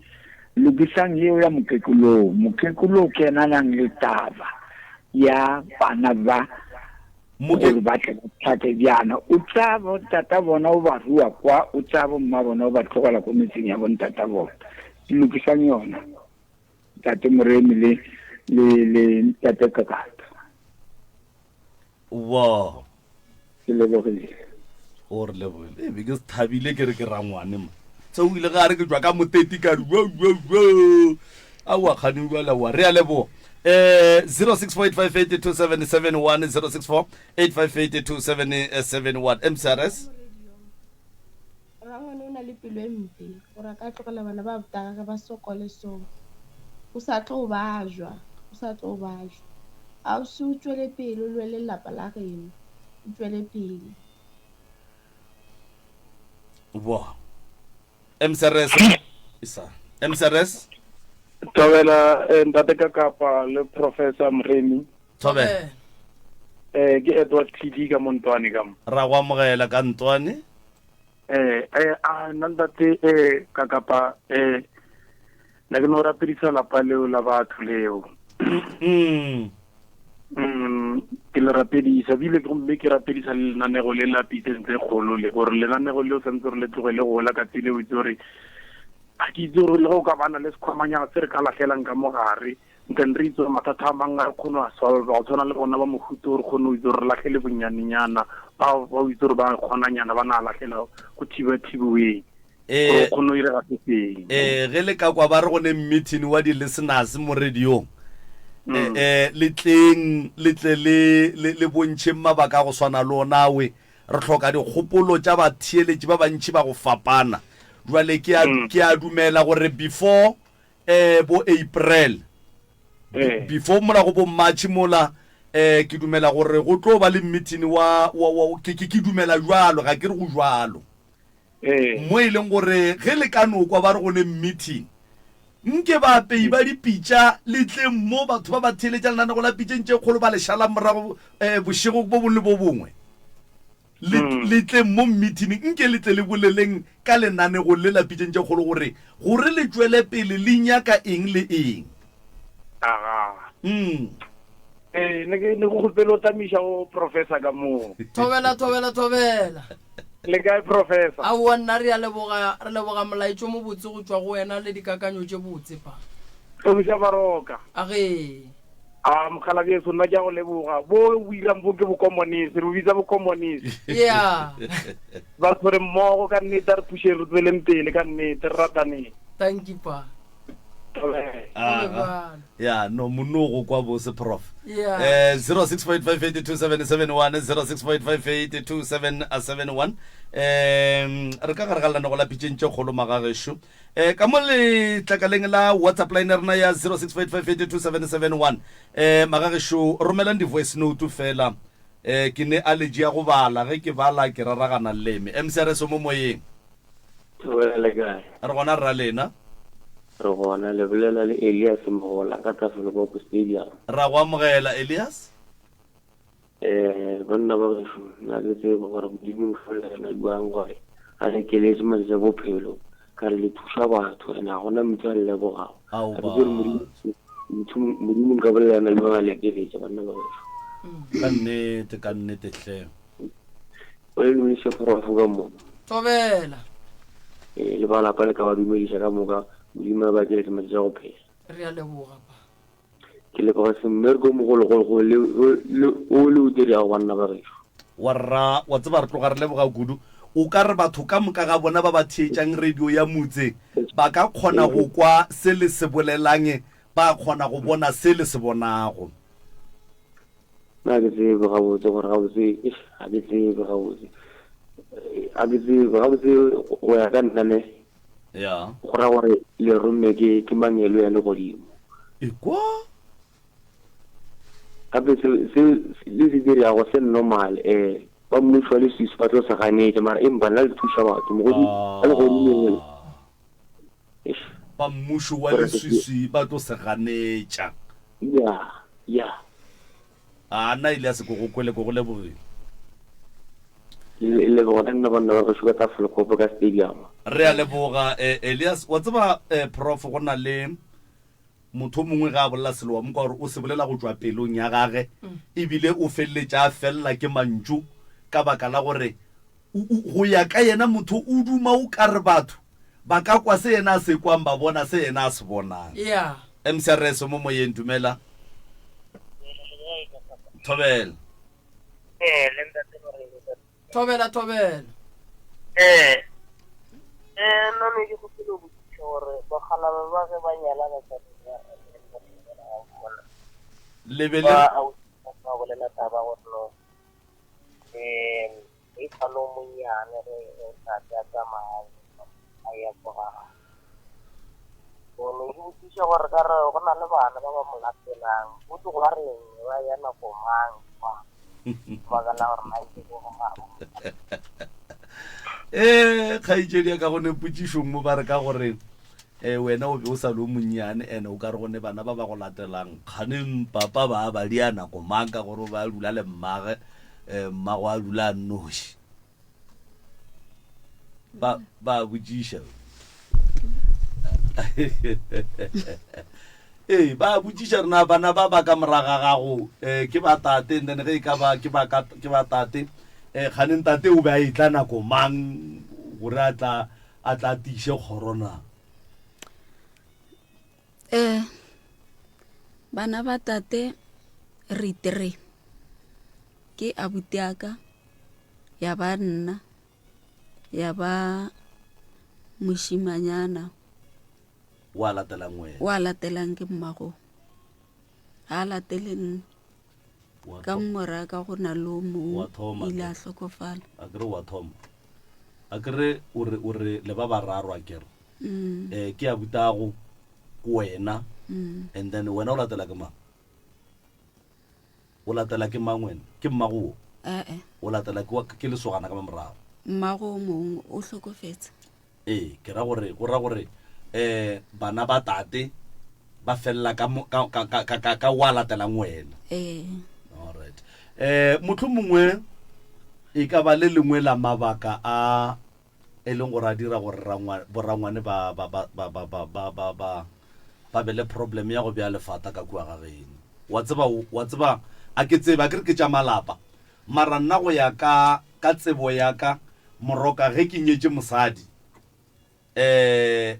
Lokisang yeo ya mokekolo. Mokekolo ke yena a nang le taba ya bana ba gore ba tle ba tlhake bjana. O tsaya bontata bona o ba rua kwa, o tsaya bomma bona o ba tlogela ko metseng ya bontata bona. Lokisang yona. Ntate Moremi le le le Ntate Kakata. Wow. Ke lebogile. O re lebogile. E be ke thabile ke re ke rangwane ma. Tse o ile ga re ke jwa ka moteti ka re wo wo wo. A wa kgane jwale wa re a leboga. Eh 0648582771 0648582771 MCRS. Rangwane o na le pelo e mpe gore a ka tlogela bana ba botagage ba sokole so. O sa tlo bajwa, o sa tlo bajwa. Ausi o tšwele pele o lwele lelapa la geno. O tšwele pele. Wa. MCRS. Isa. MCRS. Thobela eh, ntate ka kapa le Professor Moremi. Thobela. Eh ke Edward TD ka Montwane ka mo. Ra go amogela ka Ntwane. Eh eh a nna ntate eh ka kapa eh na ke no rapedisa lapa leo la batho leo. Mm. Mm, ke le rapedisa bile ke gomme ke rapedisa le lenanego le la pitseng tse kgolo le gore lenanego leo santse re le tlogele gola ka tsele o itse gore ga ke itse gore le ge o ka bana le sekhwamanyana se re ka latlhelang ka mogare Then re itse gore mathata a mangwe a re kgone a solve go tshwana le bona ba mohuto gore kgone o itse gore re latlhele bonnyanenyana ba ba o itse gore ba kgonanyana ba na latlhela go thiba thibiweng Eh, gore o kgone o irega se seng eh ge le ka kwa ba re go ne meeting wa di-listeners mo radiong eh, eh, le tleng le tle le le le bontšheng mabaka a go swana le onawe re hloka dikgopolo tša batheeletši ba bantši ba go fapana jwale ke a ke a dumela gore before eh bo April Eh. before mola go bo March mola eh ke dumela gore go tlo ba le meeting wa, wa, wa ke, ke, ke dumela jwalo ga ke re go jwalo. Mo e leng gore ge le ka no kwa ba re go ne meeting, nke baapei ba dipitša le tleng mo, batho ba ba theeletša lenanego la pitšeng tše kgolo ba le šalang morago um bošego bo bongwe le bo bongwe. Le, le tleng mo meeting, nke le tle le boleleng ka lenanego le la pitšeng tše kgolo gore, gore le tšwele pele le nyaka eng le eng. Aga. Mm. Ee, ne ke ne go kgopele o tamiša go professor ka moo. Thobela, thobela, thobela. Le kae professor? Aowa nna re a leboga, re leboga molaetšo mobotse go tšwa go wena le dikakanyo tše botse pa. Hlomiša Baroka. Age. A mokgalabjeso nna ke a go leboga. Bo o irang bo ke bokomonisi, re bo bitsa bokomonisi. Yeah. Batho re mmogo ka nnete a re thušeng re tsweleng pele ka nnete re rataneng. Thank you pa. Aga. Ya no monno go kwa bose prof. Yeah. Eh 0685827771 0685827771 eh re ka gare ga lenanego la pitšeng tše kgolo magagešo. Eh ka mo letlakaleng la WhatsApp line ya rena ya 0685827771 eh magagešo romelang di voice note fela. Eh ke ne allergy ya go bala ge ke bala ke raragana leme. MCRS o mo moyeng. Thobela le kae? Re gona rra lena. Re gona, le bolela le Elias Mogola ka Tafelkop Stadium. Ra go amogela Elias. Eh, banna ba gešo, nna ke tsebe gore Modimo nka bolela jwang gore a re keletše matsatsi a bophelo ka re le thuša batho ene ga gona motho a le lebogago. Ao Ga ke tsebe gore Modimo motho Modimo nka bolela jwang a le keletše banna ba gešo. Ka nnete, ka nnete hle. O le dumediše Prof ka moka. Thobela. Ee, le ba lapa le ka ba dumediša ka moka. Modimo a ba tšeletše matšatši a go phela. Re a leboga pa. Ke leboga se mmereko o mogologolo le le o le o dirago banna ba gešo. Warra, wa tseba re tloga re leboga kudu. O ka re batho ka moka ga bona ba ba theetšang radio ya motse ba ka kgona go kwa se le se bolelang, ba kgona go bona se le se bonago. Nna ga ke tsebe gabotse gore gabotse, eish, ga ke tsebe gabotse. Ga ke tsebe gabotse go ya ka nna ne. Ya. Go ra gore le romme ke ke mangelo ya legodimo. Ekwa. Gape se se le se dirago se normal eh ba mmušo wa leswiswi ba tlo se ganetša mara empa nna le thuša batho mogodimo a legodimong. Eish. Ba mmušo wa leswiswi ba tlo se ganetša. Ya, ya. A nna Elias ko go kwele, ko go lebogile. Le leboga ka nna banna ba gešo ka Tafelkop ka stadium. Re a leboga eh, Elias. Wa tseba eh, Prof go na le motho o mongwe ge a bolela selo wa mo kwa gore o se bolela go tšwa pelong ya gage ebile o feleletša a felela ke mantšu ka baka la gore o, o, go ya ka yena motho o duma o ka re batho Ba ka kwa se yena a se kwang, ba bona se yena a se bonang. Yeah. MCRS o mo moyeng, dumela. Thobela. Eh, le ntate Moremi. Thobela, thobela. Eh. Eh, nna ne ke gopile go botšiša gore bakgalaba ba ge ba nyala basadi ba Le be le ba ba bolela taba gore no um E sa le o monnyane ge ntate a tsamaya a ya ko ga gagwe. So ne ke botšiša gore ka re go na le bana ba ba mo latelang, go tlo ba reng ba ya nako mang kwa lebaka la gore na ke ko ga gagwe. Ee, kgaetšedi ya ka go ne potšišong mo ba re ka gore um wena o be o sa le o monnyane ene o ka re go ne bana ba ba go latelang kganeng papa ba ba dia nako mang ka gore o ba dula le mmage um mmago a dula a nnoši ba ba botšiša ee ba botšiša rena bana ba ba ka moraga gago um ke ba tate and then ge e ka ba ke ba ke ba tate um kganeng tate o be a etla nako mang gore a tla a tla tiiše kgoro na? Eh, bana ba tate re tre ke abuti aka ya ba nna ya ba mošimanyana wa latelang wena wa latelang ke mmago ga a latele nna Wa ka tho- mora ka go na le o mongwe Wa thoma ile ke. a hlokofala a kere wa thoma a kere o re o re le ba bararo a kere Mm. eh ke a butago ke wena Mm. and then wena o latela ke mang o latela ke mang wena ke mmago wo ee o latela ke wa ke lesogana ka morago. Mmago o mongwe o hlokofetse. Ee, ke ra gore, go ra gore um bana ba tate ba felela ka, ka, ka, ka, ka, ka, ka wa latelang wena. Ee. Alright. Eh, mohlomongwe e ka ba le lengwe la mabaka a e leng gore a dira gore borangwane ba, ba, ba, ba, ba, ba, ba, ba, ba, ba be le problem ya go bea lefata ka kua ga geno. Wa tseba, wa tseba, a ke tsebe, a ke re ke tša malapa. Mara nna go ya ka, ka tsebo ya ka, Moroka, ge ke nyetše mosadi, eh,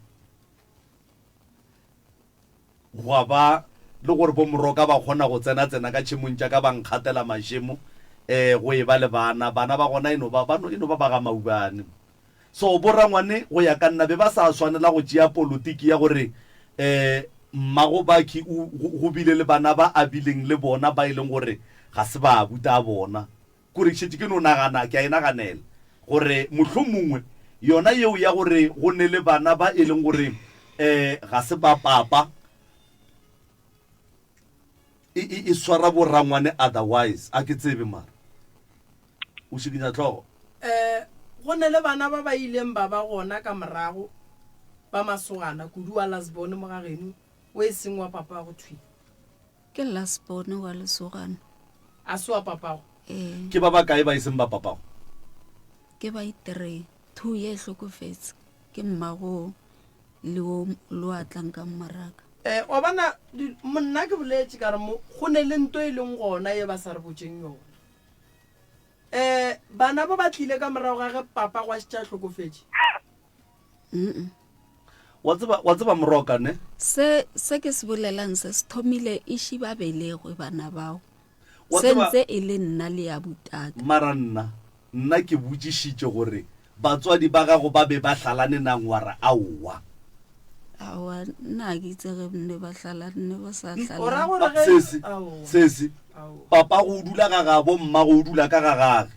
gwa ba le gore bo Moroka ba kgona go tsena-tsena ka tšhemong tša ka ba nkgatela mašemo, eh, go e ba le bana, bana ba gona e no ba, ba no, e no ba ba ga Maubane. So bo rangwane go ya ka nna be ba sa swanela go tšea politiki ya gore, eh, mmago Baki o, go, go bile le bana ba a bileng le bona ba e leng gore ga se ba abuti a bona. Kore ke šetše ke no nagana, ke a e naganela, gore mohlomongwe yona yeo ya gore go ne le bana ba e leng gore um ga se ba papa, e, e, e swara borangwane otherwise. A ke tsebe mara. O šikinya hlogo. Um go ne le bana ba ba ileng ba ba gona ka morago, ba masogana, kudu wa last-born mo ga geno, o e seng wa papago thwi. Ke last born wa lesogana. A se wa papago? Ee. Ke ba bakae ba e seng ba papago? Ke ba itree. Two ye hlokofetse. Ke mmago le o le o a tlang ka mmaraka. Eh, wa bona, di, nna ke boletše ka re mo go ne le nto e leng gona ye ba sa re botšeng yona. Eh, bana ba ba tlile ka morago ga ge papago a šetše a hlokofetše. Wa tseba, wa tseba Moroka, ne? Se, se ke se bolelang se se thomile e ši ba belegwe bana bao. Wa Se tseba- ntse e le nna le ya butaka. Mara nna, nna ke botšišitše gore batswadi ba gago ba be ba hlalane nang wa re aowa. Aowa, nna ga ke itse ge ne ba hlalane, ne ba sa O ra hlalane. gore ge Sesi, aowa. sesi, Aowa. papago o dula ga gabo, mmago o dula ka ga gage.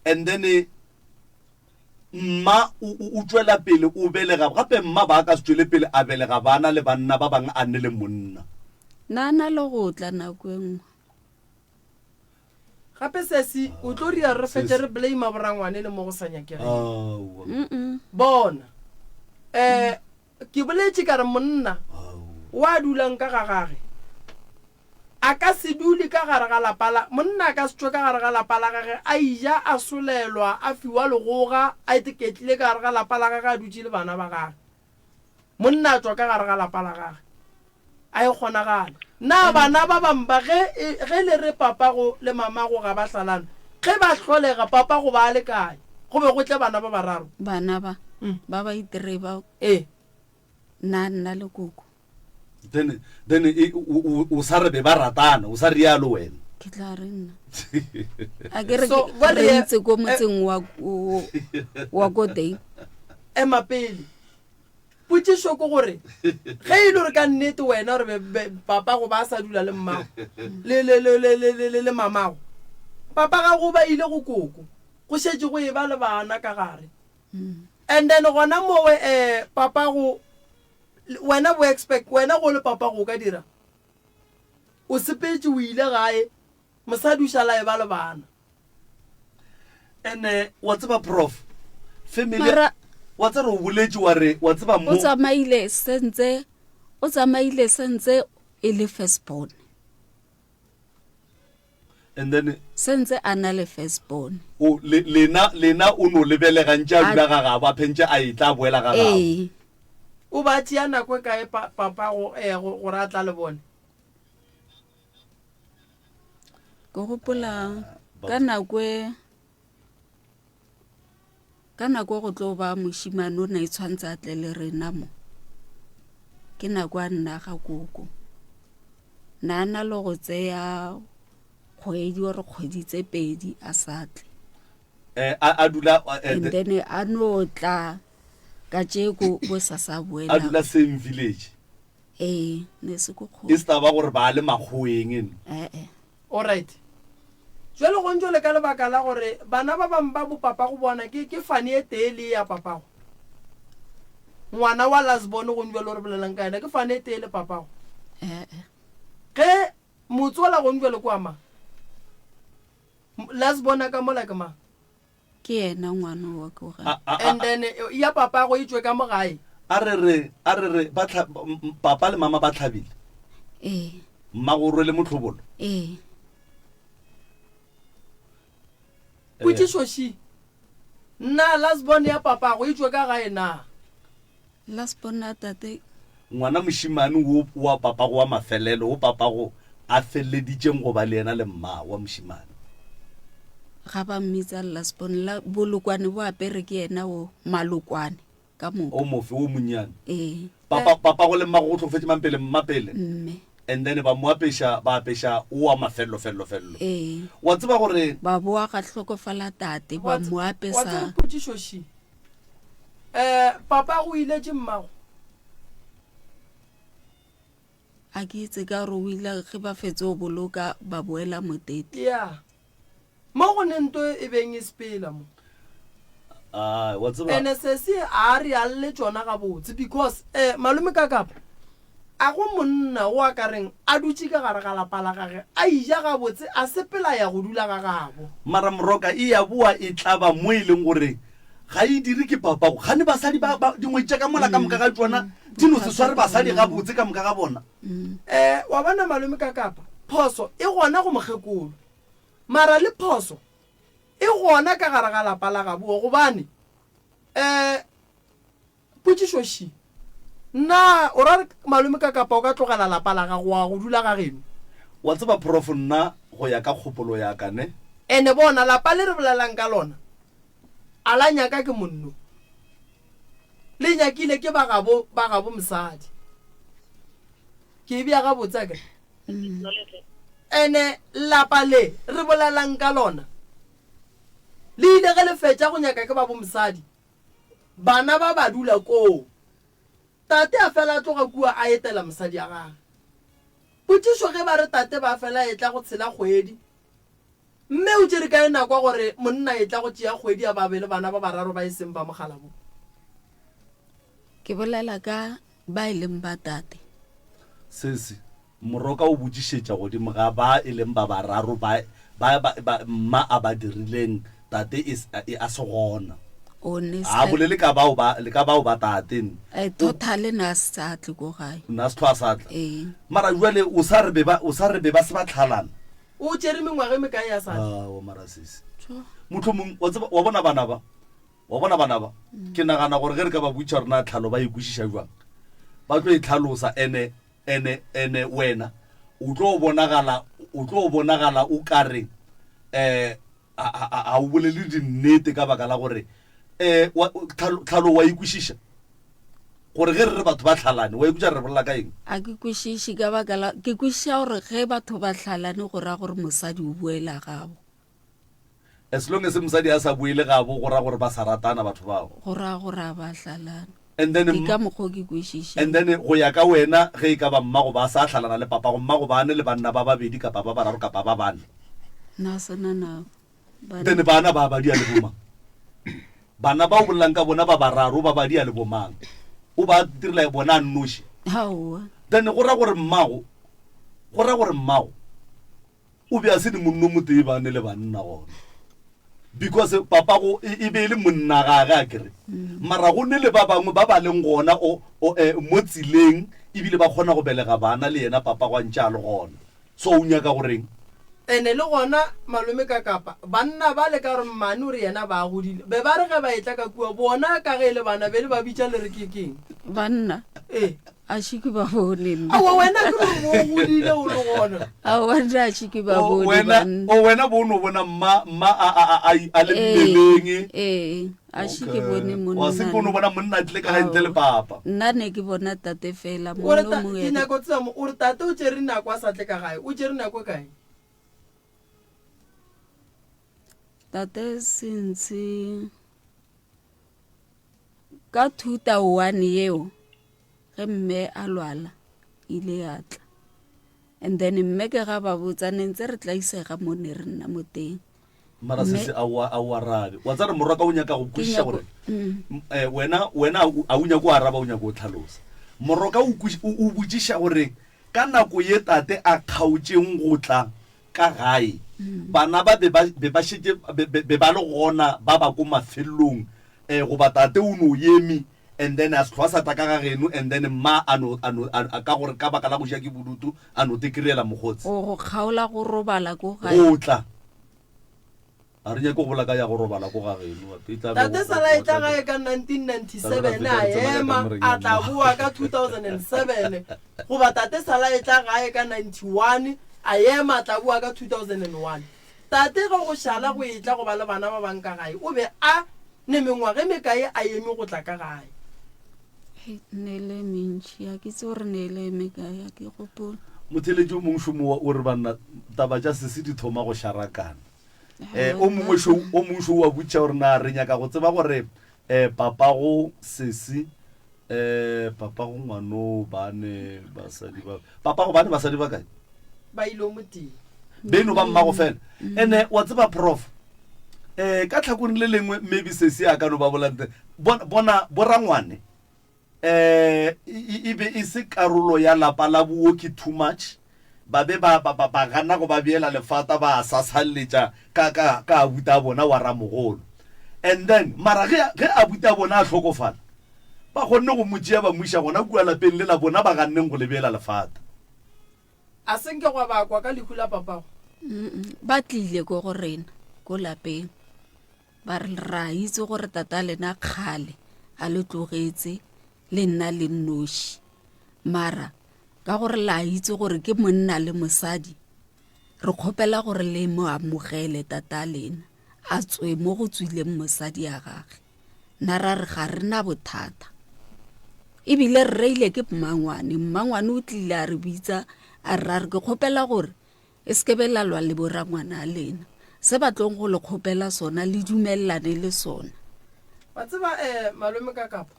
And then Mma o, o, o tšwela pele o belega, gape mma ba ka se tšwele pele a belega bana le banna ba bangwe a nne le monna. Na na le go tla nako e nngwe. Gape sesi o tlo ria re fetše Sesi. re blame borangwane le mo go sa nyakegeng. Aowa. Bona. Eh ke boletše ka re monna wa dulang ka ga gage A ka se dule ka gare ga lapa la, monna a ka se tšwe ka gare ga lapa la gage a ija, a solelwa, a fiwa legoga, a iteketlile ka gare ga lapa la gage a dutše le bana ba gage. Monna a tšwa ka gare ga lapa la gage. A e kgonagale. Na bana ba bang ba ge, ge le re papago le mamago ga ba hlalane, ge ba hlolega, papago ba a le kae? Go be go tle bana ba bararo. Bana ba, ba ba itirei ba. Ee. Nna, nna le koko. Then, then e, o, o, o sa re be ba ratana, o sa rialo wena. Ke tla re nna. A ke re So, ke- bjale re ye- ntse ko motseng wa o- wa ko teng. Ema pele. Potšišo ke gore ge e le gore ka nnete wena gore be, be, papa go ba a sa dula le mmago le, le, le, le, le, le, le, le mamago, papa gago ba ile go koko, go šetše go e ba le bana ka gare. And then gona mowe eh, papa go Wena bo expect wena go le papa go ka dira o sepetše o ile gae mosadi o šala e ba le bana. Ene wa tseba prof family Mara wa tseba o boletše wa re wa tseba o mo tsamaile sentse o tsamaile sentse e le first born. And then sentse a na le first born. O le lena lena o no lebelega ntše a dula ga gabo a phentše a etla a boela ga gabo. Ee. O ba tšea nako e kae pa papa go eh go gore a tla le bone? Ke gopola ka nako e ka nako e go tlo ba mošimane o ne e tshwanetse a tle le rena mo. Ke nako a nna ga koko. Na na le go tseya kgwedi or kgwedi tse pedi a sa tle. Eh a a dula eh, And then a no tla ka tšeko bo sa sa a boela. dula same village. Ee, ne se ko E kgole. se taba gore ba le makgoweng eno. Eh eh. Alright. Jwale go ntšo le ka lebaka la gore bana ba bang ba bo papago bona ke ke fane e tee le ya papago. Ngwana wa last born go ntšo le re bolelang ka yena ke fane e tee le papago. Eh eh. Ge motse ola go ntšo le kwa mang? Last born a ka mola ke mang? Ke yena ngwana wa ko gae. And then ya papago e tšwe ka mo gae. A re re, a re re, ba tlha, papa le mama ba tlhabile. Ee. Mmago o rwele mohlobolo. Ee. Potšišo še, Na last born ya papago e tšwe ka gae na? Last born ya tate. Ngwana mošemane wo wa papago wa mafelelo, wo papago a feleleditšeng go ba le yena le mma wa mošemane. Ga ba mmitsa last born, la bolokwane bo apere ke yena wo malokwane ka moka. O mofe wo monnyane? Ee. Papa, papago le mmago go hlokofetše mang pele? Mma pele. Mme. And then ba mo apeša, ba apeša o wa mafello, fello, fello. Ee. Wa tseba gore. Ba boa ga hlokofala tate, ba mo apesa. Wa tseba potšišo še? Eh, papa go iletše mmago? A ke itse ka gore o ile ge ba fetse go boloka ba boela motete. Ya. Mo go ne nto e beng e sepela mo. Ai, wa tseba. Ene sesi a re a lle tšona gabotse because eh malome ka kapa a go monna o a ka reng a dutše ka gare ga lapa la gage a ija gabotse a sepela a ya go dula ga gabo. Mara moroka e ya boa e tlaba mo e leng gore ga e dire ke papago. Kgane basadi ba, ba dingwetši tša ka mola ka moka ga tšona di no se sware basadi gabotse ka moka ga bona. Eh wa bona malome ka kapa phoso e gona go mokgekolo mara le phoso e gona ka gare ga lapa la gabo gobane eh Potšišo še, Na o ra re malome ka kapa o ka tlogela lapa la gago wa go dula ga geno? Wa tseba Prof nna go ya ka kgopolo ya ka ne. Ene bona lapa le re bolelang ka lona a la nyaka ke monno. Le nyakile ke ba gabo ba gabo mosadi. Ke e bea gabotse akere? Ene lapa le re bolelang ka lona le ile ge le fetša go nyaka ke ba bo mosadi Bana ba ba dula koo. Tate a fela a tloga kua a etela mosadi ya gage. Potšišo ge ba re tate ba fela etla go tshela kgwedi. Mme o tšere kae nakwa gore monna etla go tšea kgwedi a ba be le bana ba bararo ba e seng ba mogala bo? Ke bolela ka ba e leng ba tate. Sesi, Moroka o botšišetša godimo ga ba e leng ba bararo ba, ba, ba, ba mma a ba dirileng, tate e, e a se gona. O ne A sa. bolele ka bao ba, le ka bao ba tate. Eh, totally ne a se sa tle ko gae. Ne a se hlwa a sa tla. Ee. Mara jwale o sa re be ba, o sa re be ba se ba tlhalana. O tšere mengwaga e mekae a sa tle? Aowa mara sesi. Tjo. Mohlomong, wa tseba, wa bona bana ba, wa bona bana ba, ke nagana gore ge re ka ba botšiša gore na tlhalo ba e kwešiša bjang, ba tlo e hlalosa, ene Ene, ene wena o tlo bonagala, o tlo bonagala o ka re eh, a, a, a o bolele dinnete ka baka la gore eh, wa, tlhalo, tlhalo wa e kwešiša gore ge re re batho ba tlhalane wa e kwešiša re bolela ka eng? A ke kwešiše ka baka la, ke kwešiša gore ge batho ba hlalane go ra gore mosadi o boela gabo. As long as mosadi a sa boele gabo go ra gore ba sa ratana batho bao. Go ra gore a ba hlalana. And then Ke ka mokgwa o ke kwešišang. And then go ya ka wena ge e ka ba mmago ba sa hlalana le papago, mmago ba ne le banna ba babedi kapa ba bararo kapa ba bane. Na sena nabo. Bana. Then bana ba ba dia le bomang? Bana ba o bolelang ka bona ba bararo ba ba dia le bomang? O ba direla bona a nnoši? Aowa. Then go ra gore mmago, go ra gore mmago O be a se ne monno motee ba ne le banna gona because papago e, e be e le monna gage a kere mara go ne le ba bangwe ba ba leng gona o, o, eh, mo tseleng ebile ba kgona go belega bana le yena papago a ntše a le gona so o nyaka go reng? Ene le gona malome ka kapa banna bale ka gore mmane o re yena ba godile be ba re ge ba etla ka kua bona ka ge e le bana be le ba bitša le re ke keng? Banna? Ee. A še ke ba bone nna. Aowa wena ke gore bo godile o le gona. Aowa nna a še ke ba O, bone wena, banna. o wena bo no bona mma, mma a, a, a, a, a le Ee, mmeleng. ee, a še ke Okay. bone Wa se monna ke o no nna. bona monna a tlile ka gae ntle le Aowa. papa. Nna ne ke bona tate fela, O re monna o ta, mongwe ke ene. nyaka go tseba mo, o re tate o tšere nako a sa tle ka gae, o tšere nako e kae? Tate since ka 2001 yeo Ge mme a lwala ile ya tla and then mme ke ga ba botsa ne ntse re tlaisega mo ne re nna mo teng. Mara sese a o a o arabe. Wa tsare morwa ka o nyaka go kwešiša gore mm. eh, wena wena a o nyako araba o nyako o tlhalosa. Morwa ka o o botšiša gore ka nako ye tate a kgaotšeng go tla. ka gae, bana ba be ba, be ba šetše, be, be, be ba le gona ba ba ko mafelelong, eh, goba tate o no eme and then a se hlwa sa tla ka ga geno and then mma a no, a no, a, a, ka gore ka baka la go ja ke bodutu a no te kry-ela mokgotsi. Go, go kgaola go robala ko gae. Go tla. A re nyake go bola ka ya go robala ko ga geno. E tla be Tate go- Sala e go- tla go- gae ka 1997 a ema a tla boa ka 2007 goba Tate Sala e tla gae ka 91 a ema a tla boa ka 2001. Tate ge go šala go etla go ba le bana ba bang ka gae o be a ne mengwaga e mekae a eme go tla ka gae? Hei, ne e le e mentši a ke itse gore ne e le e mekae a ke gopola. Motheeletši o mongwe šomo wa o re banna taba tša sesi di thoma go šarakana. Eh, o mongwe šo o mongwe šo wa botša gore na re nyaka go tseba gore eh papago sesi eh papago ngwano ba ne basadi ba papago ba ne basadi ba kae? Ba ile o motee. Beno ba mmago fela. Ene wa tseba prof eh ka tlhakoreng le lengwe maybe sesi a ka no ba bolante bona bona borangwane E, e be e se karolo ya lapa la booki too much. Ba be ba, ba, ba, ba gana go ba beela lefata, ba a sasalletša ka, ka, ka abuti a bona wa ramogolo. And then, mara ge, ge abuti a bona a hlokofala, ba kgonne go mo tšea ba mo iša gona kua lapeng lela bona ba ganneng go le beela lefata. A se nke gwa bakwa ka lehu la papago? Ba tlile ko go rena, ko lapeng. Ba re, Ra itse gore tata lena kgale a le tlogetse le nna le nnoši. Mara ka gore la itse gore ke monna le mosadi, re kgopela gore le mo amogele tata lena a tswe mo go tswileng mosadi ya gage. Nna ra re ga re na bothata. Ebile re reile ke mmangwane, mmangwane o tlile a re bitsa a re ra re ke kgopela gore E se ke be la lwa le borangwana a lena. Se ba tlong go le kgopela sona, le dumelelane le sona. Wa tseba, eh, malome Kakapo,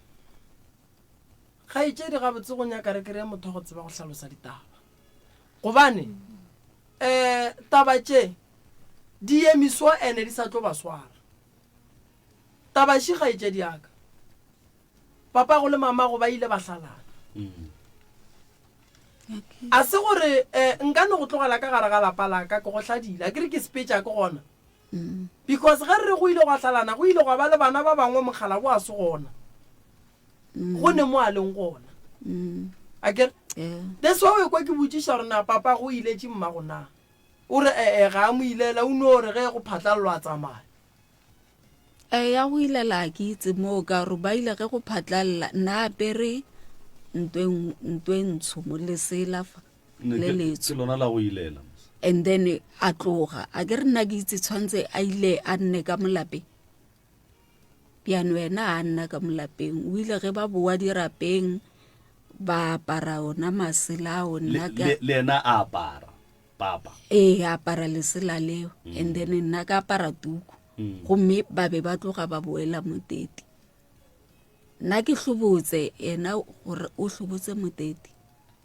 kgaetšedi gabotse go nyaka re kry-e motho wa go tseba go hlalosa ditaba. Gobane, eh, taba tše di emiswa ene di sa tlo ba swara. Taba še, kgaetšedi ya ka, Papago le mamago ba ile ba hlalana. A se gore um nka no go tlogela ka gare ga lapa la ka ke go hladile, a ke re ke sepetša ke gona. Because ge re re go ile gwa hlalana, go ile gwa ba le bana ba bangwe mokgalabo a se gona. Go ne mo a leng gona. A ke re? That's why o ekwa ke botšiša gore na papago o iletše mmago na. O re e-e ga a mo ilela, o no re ge go phatlalelwa a tsamaya. Eya go ilela ga ke itse moo ka gore ba ile ge go phatlalela nna apere ntwe ntsho mo lesela fa le letsho ke lona la go ilela and then a tloga a ke re nna ke itse tshwanetse a ile a nne ka molapeng bjano wena a nna ka molapeng o ile ge ba boa dirapeng ba apara ona masela ao nna ka le yena a apara papa. Ee, a apara lesela leo mm. and then nna ka apara tuku mm. gomme ba be ba tloga ba boela moteti nna ke hlobotse yena gore o hlobotse moteti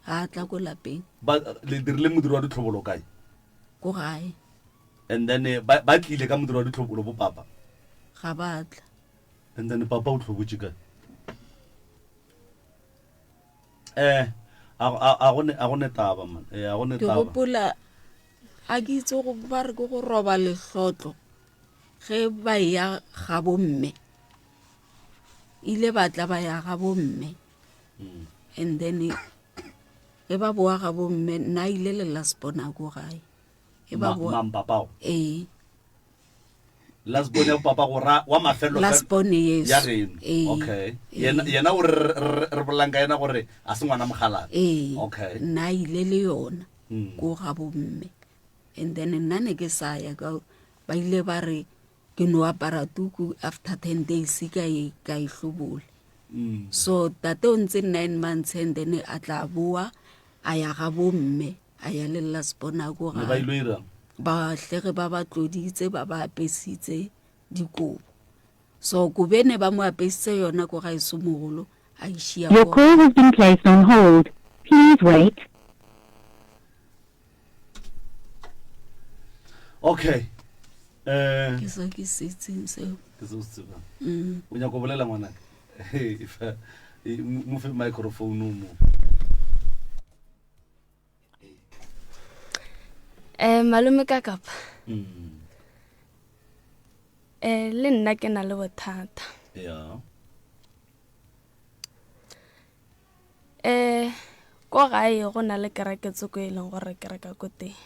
ga a tla ko lapeng ba le dirile modiro wa ditlhobolo kae ko gae and then eh, ba ba tlile ka modiro wa ditlhobolo bo papa ga ba tla and then papa o tlhobotse kae Eh, a a a go ne a go ne taba man. Eh, a go ne Ke taba. gopola a ke itse go ba re ke go roba lehlotlo ge ba ya ga bomme ile ba tla ba ya ga bomme and then ge ba boa ga bomme nna ile le last bona ko gae e ba Ma, boa mang papao. ee Last born ya papa go ra wa mafelelo Last born, yes. ya geno. Ee. Okay. Ee. Yena yena o re re re bolelang ka yena gore a se ngwana mogalana. ee Okay. nna ile le yona Mm. ko ga bomme and then nna ne ke sa ya ka ba ile ba re ke no apara tuku after ten days ka e ka e hlobola Mm. so tate o ntse nine months and then a tla boa a ya ga bomme a ya le last born a ko Ne ba gae ilo irang? Bahlege ba ba tloditse ba ba apesitse dikobo so kobe ne ba mo apesitse yona ko ga eso mogolo a išia Your call has been placed on hold. Please wait. Okay. Eh ke se ke se itseng seo ke se o se tsebang. Mm. O nyaka go bolela ngwanaka? Fa mo fe microphone mo. Um malome ka kapa um le nna ke na le bothata. Ya. Um ko gae go na le kereke tsoko e leng gore kereka ko teng.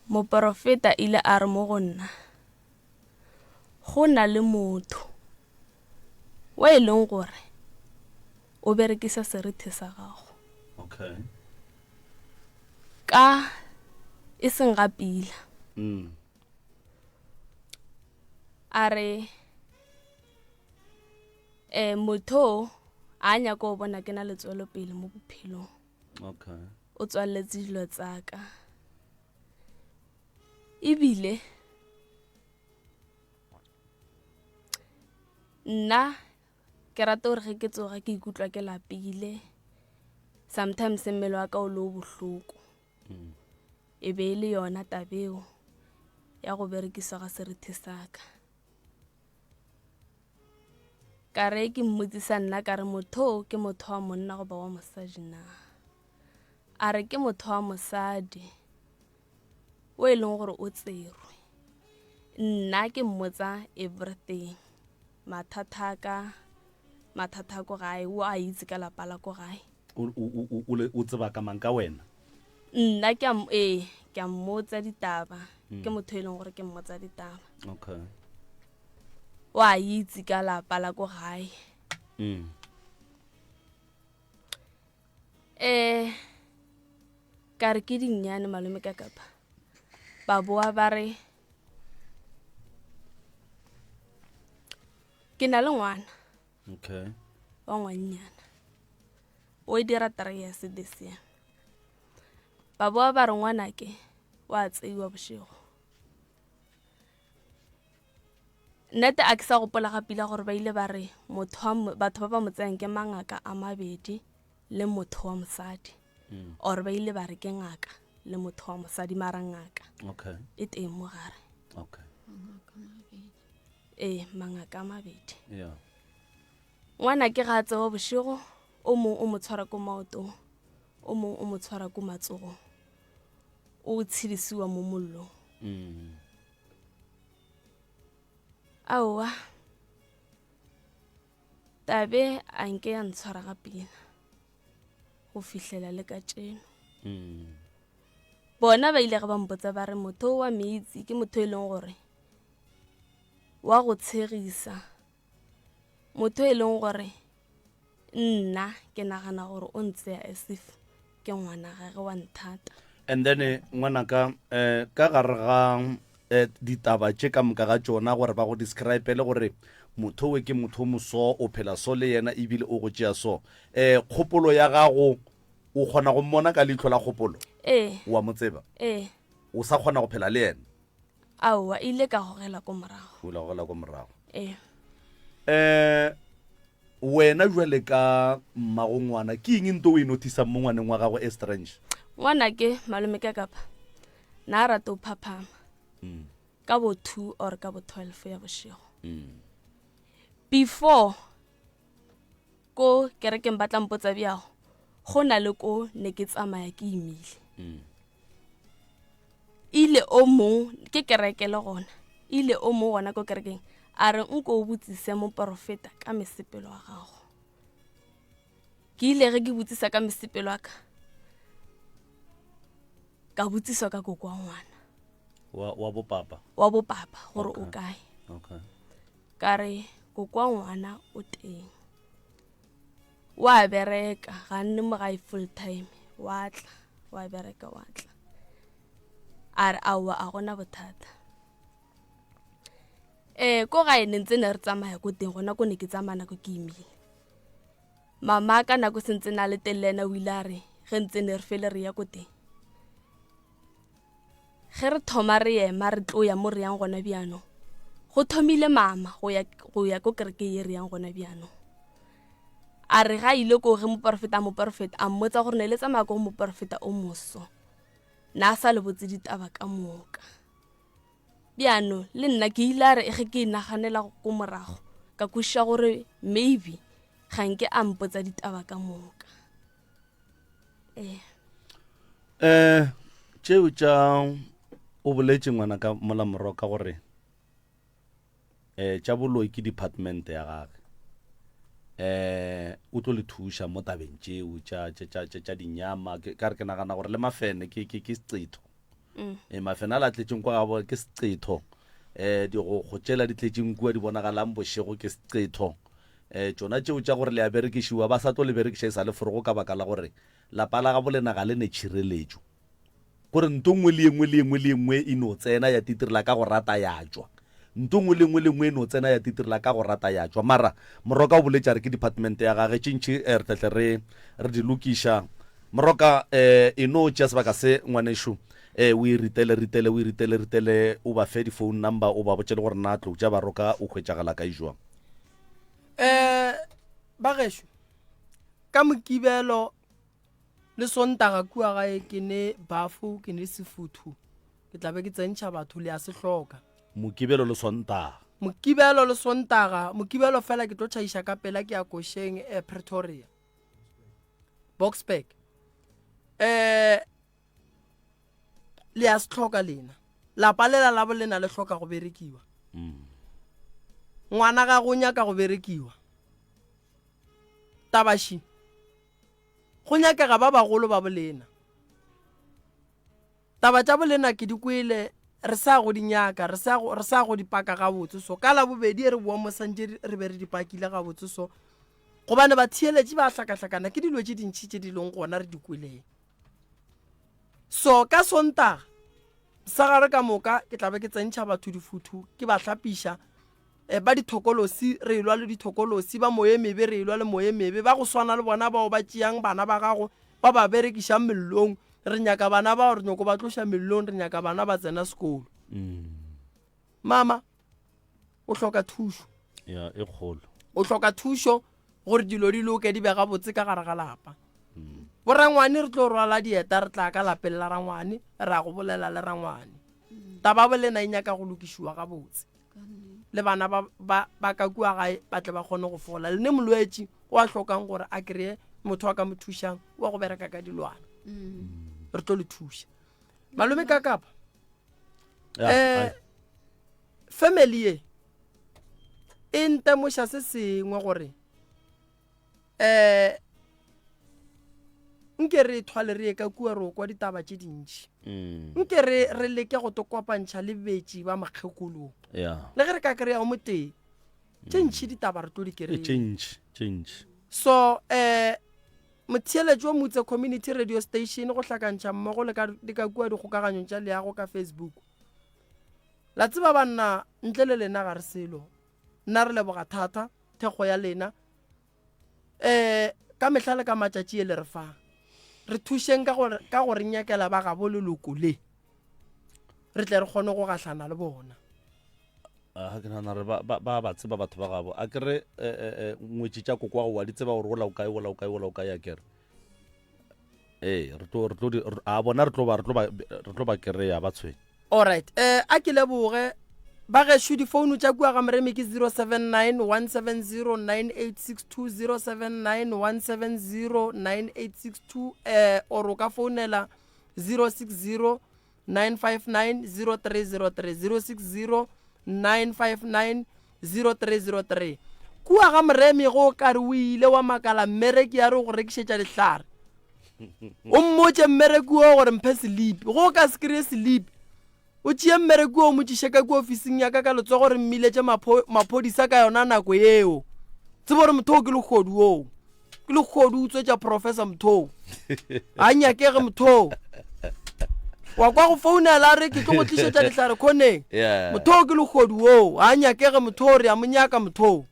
Moporofeta ile a re mo go nna go na le motho o e leng gore o berekisa serethe sa gago. Okay. Ka e seng ga pila. A re eh motho a nyaka go bona ke na le tswelopele mo bophelong. Okay. O tswaletse dilo tsaka. Ebile nna ke rata gore ge ke tsoga ke ikutlwa ke lapile sometimes mmele wa ka o le o bohloko e be e le yona tabeo ya go berekiswa ga serethe sa ka ka re ke mmotsisa nna ka re motho ke motho wa monna goba wa mosadi na a re ke motho wa mosadi o e leng gore o tserwe nna ke mmotsa everything mathata a ka mathata a ko gae o a itse ka lapa la ko gae o tseba ka mang ka wena nna ke a ee ke a mmotsa ditaba mm. ke motho e leng gore ke mmotsa ditaba okay o a itse ka lapa la ko gae mm. Eh ka re ke dinnyane malome ka kapa ba boa ba re ke na le ngwana okay wa ngwannyana o e dira three years this year ba boa ba re ngwanake wa tseiwa bošego Nnete a ke sa gopola ga pila gore ba ile ba re motho wa batho ba ba mo tseyang ke mangaka a mabedi le motho wa mosadi mm. or ba ile ba re ke ngaka le motho wa mosadi mara ngaka okay. e teng mo gare okay. ee mangaka a mabedi yeah. ngwana ke ga a tsewa bošego o mongwe o mo tshwara ko maotong o mongwe o mo tshwara ko matsogong o tshedisiwa mo mollong mm. Aowa, tabe a nke ya ntshwara ga pina go fihlela le ka tšeno. Mm. Bona ba ile ge ba mpotsa ba re motho wa meitse ke motho e leng gore wa go tshegisa, motho e leng gore nna ke nagana gore o ntseya as if ke ngwana gage wa nthata. And then eh, ngwanaka eh, ka gare ga eh, ditaba tše ka moka ga tšona gore ba go describe le gore motho we ke motho o moso o phela so le yena ebile o go tšea so eh, kgopolo ya gago o kgona go mmona ka leihlo la kgopolo Ee. wa mo tseba Ee. o sa kgona go phela le yena Aowa, ile ka gogela ko morago. O ile gogela ko morago. Ee. Eh wena jwale ka mmago ngwana ke eng nto o e notisang mo ngwaneng wa gago e strange? Ngwana ke malome ka kapa na a rata o phaphama mm. ka bo 2 or ka bo 12 ya bošego. Mm. Before ko kerekeng ba tla mpotsa bjago go na le ko ne ke tsamaya ke imile mm. ile o mong ke kereke le gona ile o mong gona ko kerekeng a re nko o botsise moporofeta ka mesepelo wa gago ke ile ge ke botsisa ka mesepelo wa ka ka botsiswa ka koko wa ngwana wa, wa bopapa wa bopapa gore o kae okay. Ka re, Koko wa ngwana o teng. Wa bereka, ga nne mo gae full time. Wa tla, wa bereka wa tla. A re aowa a gona bothata. Eh ko gae ne ntse ne re tsamaya ko teng gona ko ne ke tsamaya nako ke imile. Mama ka nako sentse na le teng le ena o ile a re ge ntse ne re fele re ya ko teng. Ge re thoma re ema re tlo ya mo re yang gona bjano, go thomile mama go ya, go ya ko kereke ye re yang gona bjano. A re ga ile ko ge moporofeta a moporofeta a mmotsa gore ne le tsamaya ko go moporofeta o moso, na a sa le botse ditaba ka moka. Bjano le nna ke ile a re ge ke naganela ko morago ka kwešiša gore maybe ga nke a mpotsa ditaba ka moka. Ee. Eh. Tšeo tša o boletše ngwana ka mola moroka gore eh tša boloi ke department ya gage. Eh o tlo le thuša mo tabeng tšeo tša tša tša tša, tša dinyama ke ka re ke nagana gore le mafene ke ke ke seqetho. Mm. E mafene a la tletšeng kwa gabo ke seqetho. Eh digokgo tšela di tletšeng kua di bonagalang bošego ke seqetho. Eh tšona tšeo tša gore le a berekišiwa ba sa tlo le berekiša e sa le forogo ka baka la gore Lapa la gabo lena ga le ne tšhireletšo. Gore nto nngwe le ye nngwe le ye nngwe le ye nngwe e no tsena ya titirela ka go rata ya tšwa. Nto nngwe le nngwe le nngwe e no tsena ya titirela ka go rata ya tšwa. Mara Moroka o boletše a re ke department ya gage, tše ntši re tla tle re re di lokiša. Moroka, e no tšea sebaka se ngwanešu, o e ritele, ritele, o e ritele, ritele, o ba fe di-phone number, o ba botše le gore na Tlou tša Baroka o hwetšagala kae jwang. Bagešo, Ka Mokibelo le Sontaga kua gae ke ne bafo, ke ne sefuthu. Ke tla be ke tsentšha batho, le a se hloka. Mokibelo le Sontaga. Mokibelo le Sontaga. Mokibelo fela ke tlo tšhaiša ka pela ke ya košeng eh, Pretoria. Boksburg. Eh le a se hloka lena. Lapa lela la bolena le hloka go berekiwa. Mm. Ngwana ga go nyaka go berekiwa. Tabaši, Go nyakega ba bagolo ba bolena. Taba tša bolena ke di kwele, re sa go di nyaka, re sa go, re sa go di paka gabotse so. Ka Labobedi e re boa mo santše re be re di pakile gabotse so. Gobane batheeletši ba hlakahlakana ke dilo tše dintši tše di leng gona re di kweleng. So ka Sontaga, mosegare ka moka ke tla be ke tsentšha batho difuthu, ke ba hlapiša, Eh, ba dithokolosi re elwa le dithokolosi, ba moye mebe re elwa le moye mebe, ba go swana le bona bao ba tšeang bana ba gago ba ba berekišang mellong, re nyaka bana bao re nyoko ba tloša mellong, re nyaka bana ba tsena sekolo. Mm. Mama, o hloka thušo. Ya, e kgolo. O hloka thušo gore dilo di loke di be gabotse ka gare ga lapa. Mm. Borangwane re tlo rwala dieta re tla ka lapeng la rangwane, ra go bolela le rangwane. Mm. Taba bolena e nyaka go lokišiwa gabotse. le bana ba, ba, ba ka kua gae ba tle ba kgone go fola le ne molwetši o a hlokang gore a kry-e motho a ka mo thušang wa go bereka ka dilwana mm. re tlo le thuša malome ka kapa um family ye e ntemoša se sengwe gore um nke re thwale re ye ka kua re o kwa ditaba tše dintši mm. nke re re leke go to kopantšha le betši ba makgekolong yeah. le ge re ka kry-a o motee tše mm. ntšhi ditaba re tlo di kry tše ntši tše ntši so um motheeletši wa motse community radio station go hlakantšha mmogo le ka kua dikgokaganyong tša leago ka facebook la tseba banna ntle le lena ga re selo nna re leboga thata thekgo ya lena um ka mehla le ka matšatši e le re fang re thušeng ka gore ka go re nyakela ba gabo leloko le re tle re kgone go gahlana le bona a ke nagana re ba ba ba tseba batho ba gabo a kere eh, eh, eh, ngwetši tša koko wa go wa di tseba gore ola o kae ola o kae ola o kae a kere ee re tlo re tlo a bona re tlo ba re tlo ba re tlo ba kereya ba tshwenya Alright, eh, a ke leboge ba gešo difounu tša kua ga moremi ke 079 170 9862 079 170 9862 eh, or o ka founela 060 959 0303 060 959 0303 kua ga moremi go ka re o ile wa makala mmereki ya re go rekišetša dihlare o mmotše mmereki wo gore mphe selipi go ka se kry-e selipi o tšee mmereki wo o mo tšiše ka kua ofising ya ka ka letsogo re mmiletše maphodisa ka yona nako yeo tsebo gore motho o ke legodu oo ke legodu o tswetša professor motho ga nyakege motho wa kwa go founela re ke tlo go tlišetša dihlare khoneng motho o ke legodu oo ga nyakege motho re a mo nyaka motho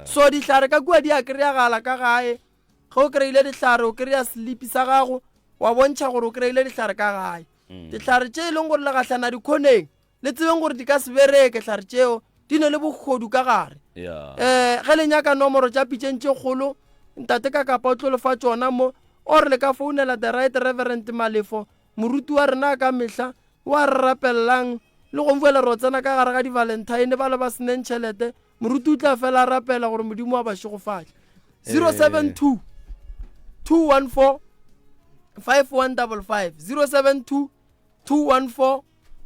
so dihlare ka kua di a kry-agala ka gae Ge o kry-ile dihlare, o kry-a selipi sa gago, wa bontšha gore o kry-ile dihlare ka gae. Mm. Dihlare tše e leng gore le gahlana dikhoneng, le tsebeng gore di ka se bereke hlare tšeo, di ne le bogodu ka gare. Um ge le nyaka nomoro tša pitšeng tše kgolo, ntate ka kapa o tlo le fa tšona mo, or le ka founela the right reverend Malefo, moruti wa rena ka mehla, wa re rapelelang le go mfuela ro tsena ka gare ga di-valentine ba le ba seneng tšhelete moruti o tla fela a rapela gore modimo wa ba šegofatše 072 214 5155 072 214 5155. 214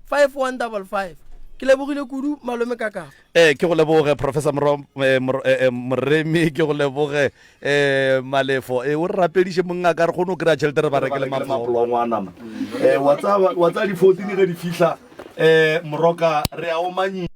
5155. Ke lebogile kudu malome Kakapa. Eh, ke go leboge Professor Moro, eh, Moro, eh, eh, Moremi, ke go leboge eh, Malefo. Eh, o re rapediše mongaka re kgone go kry-a tšhelete re ba rekele mapolo a ngwana. Eh, wa tsaya wa tsaya di-14 ge di fihla eh, Moroka re a omanyisa.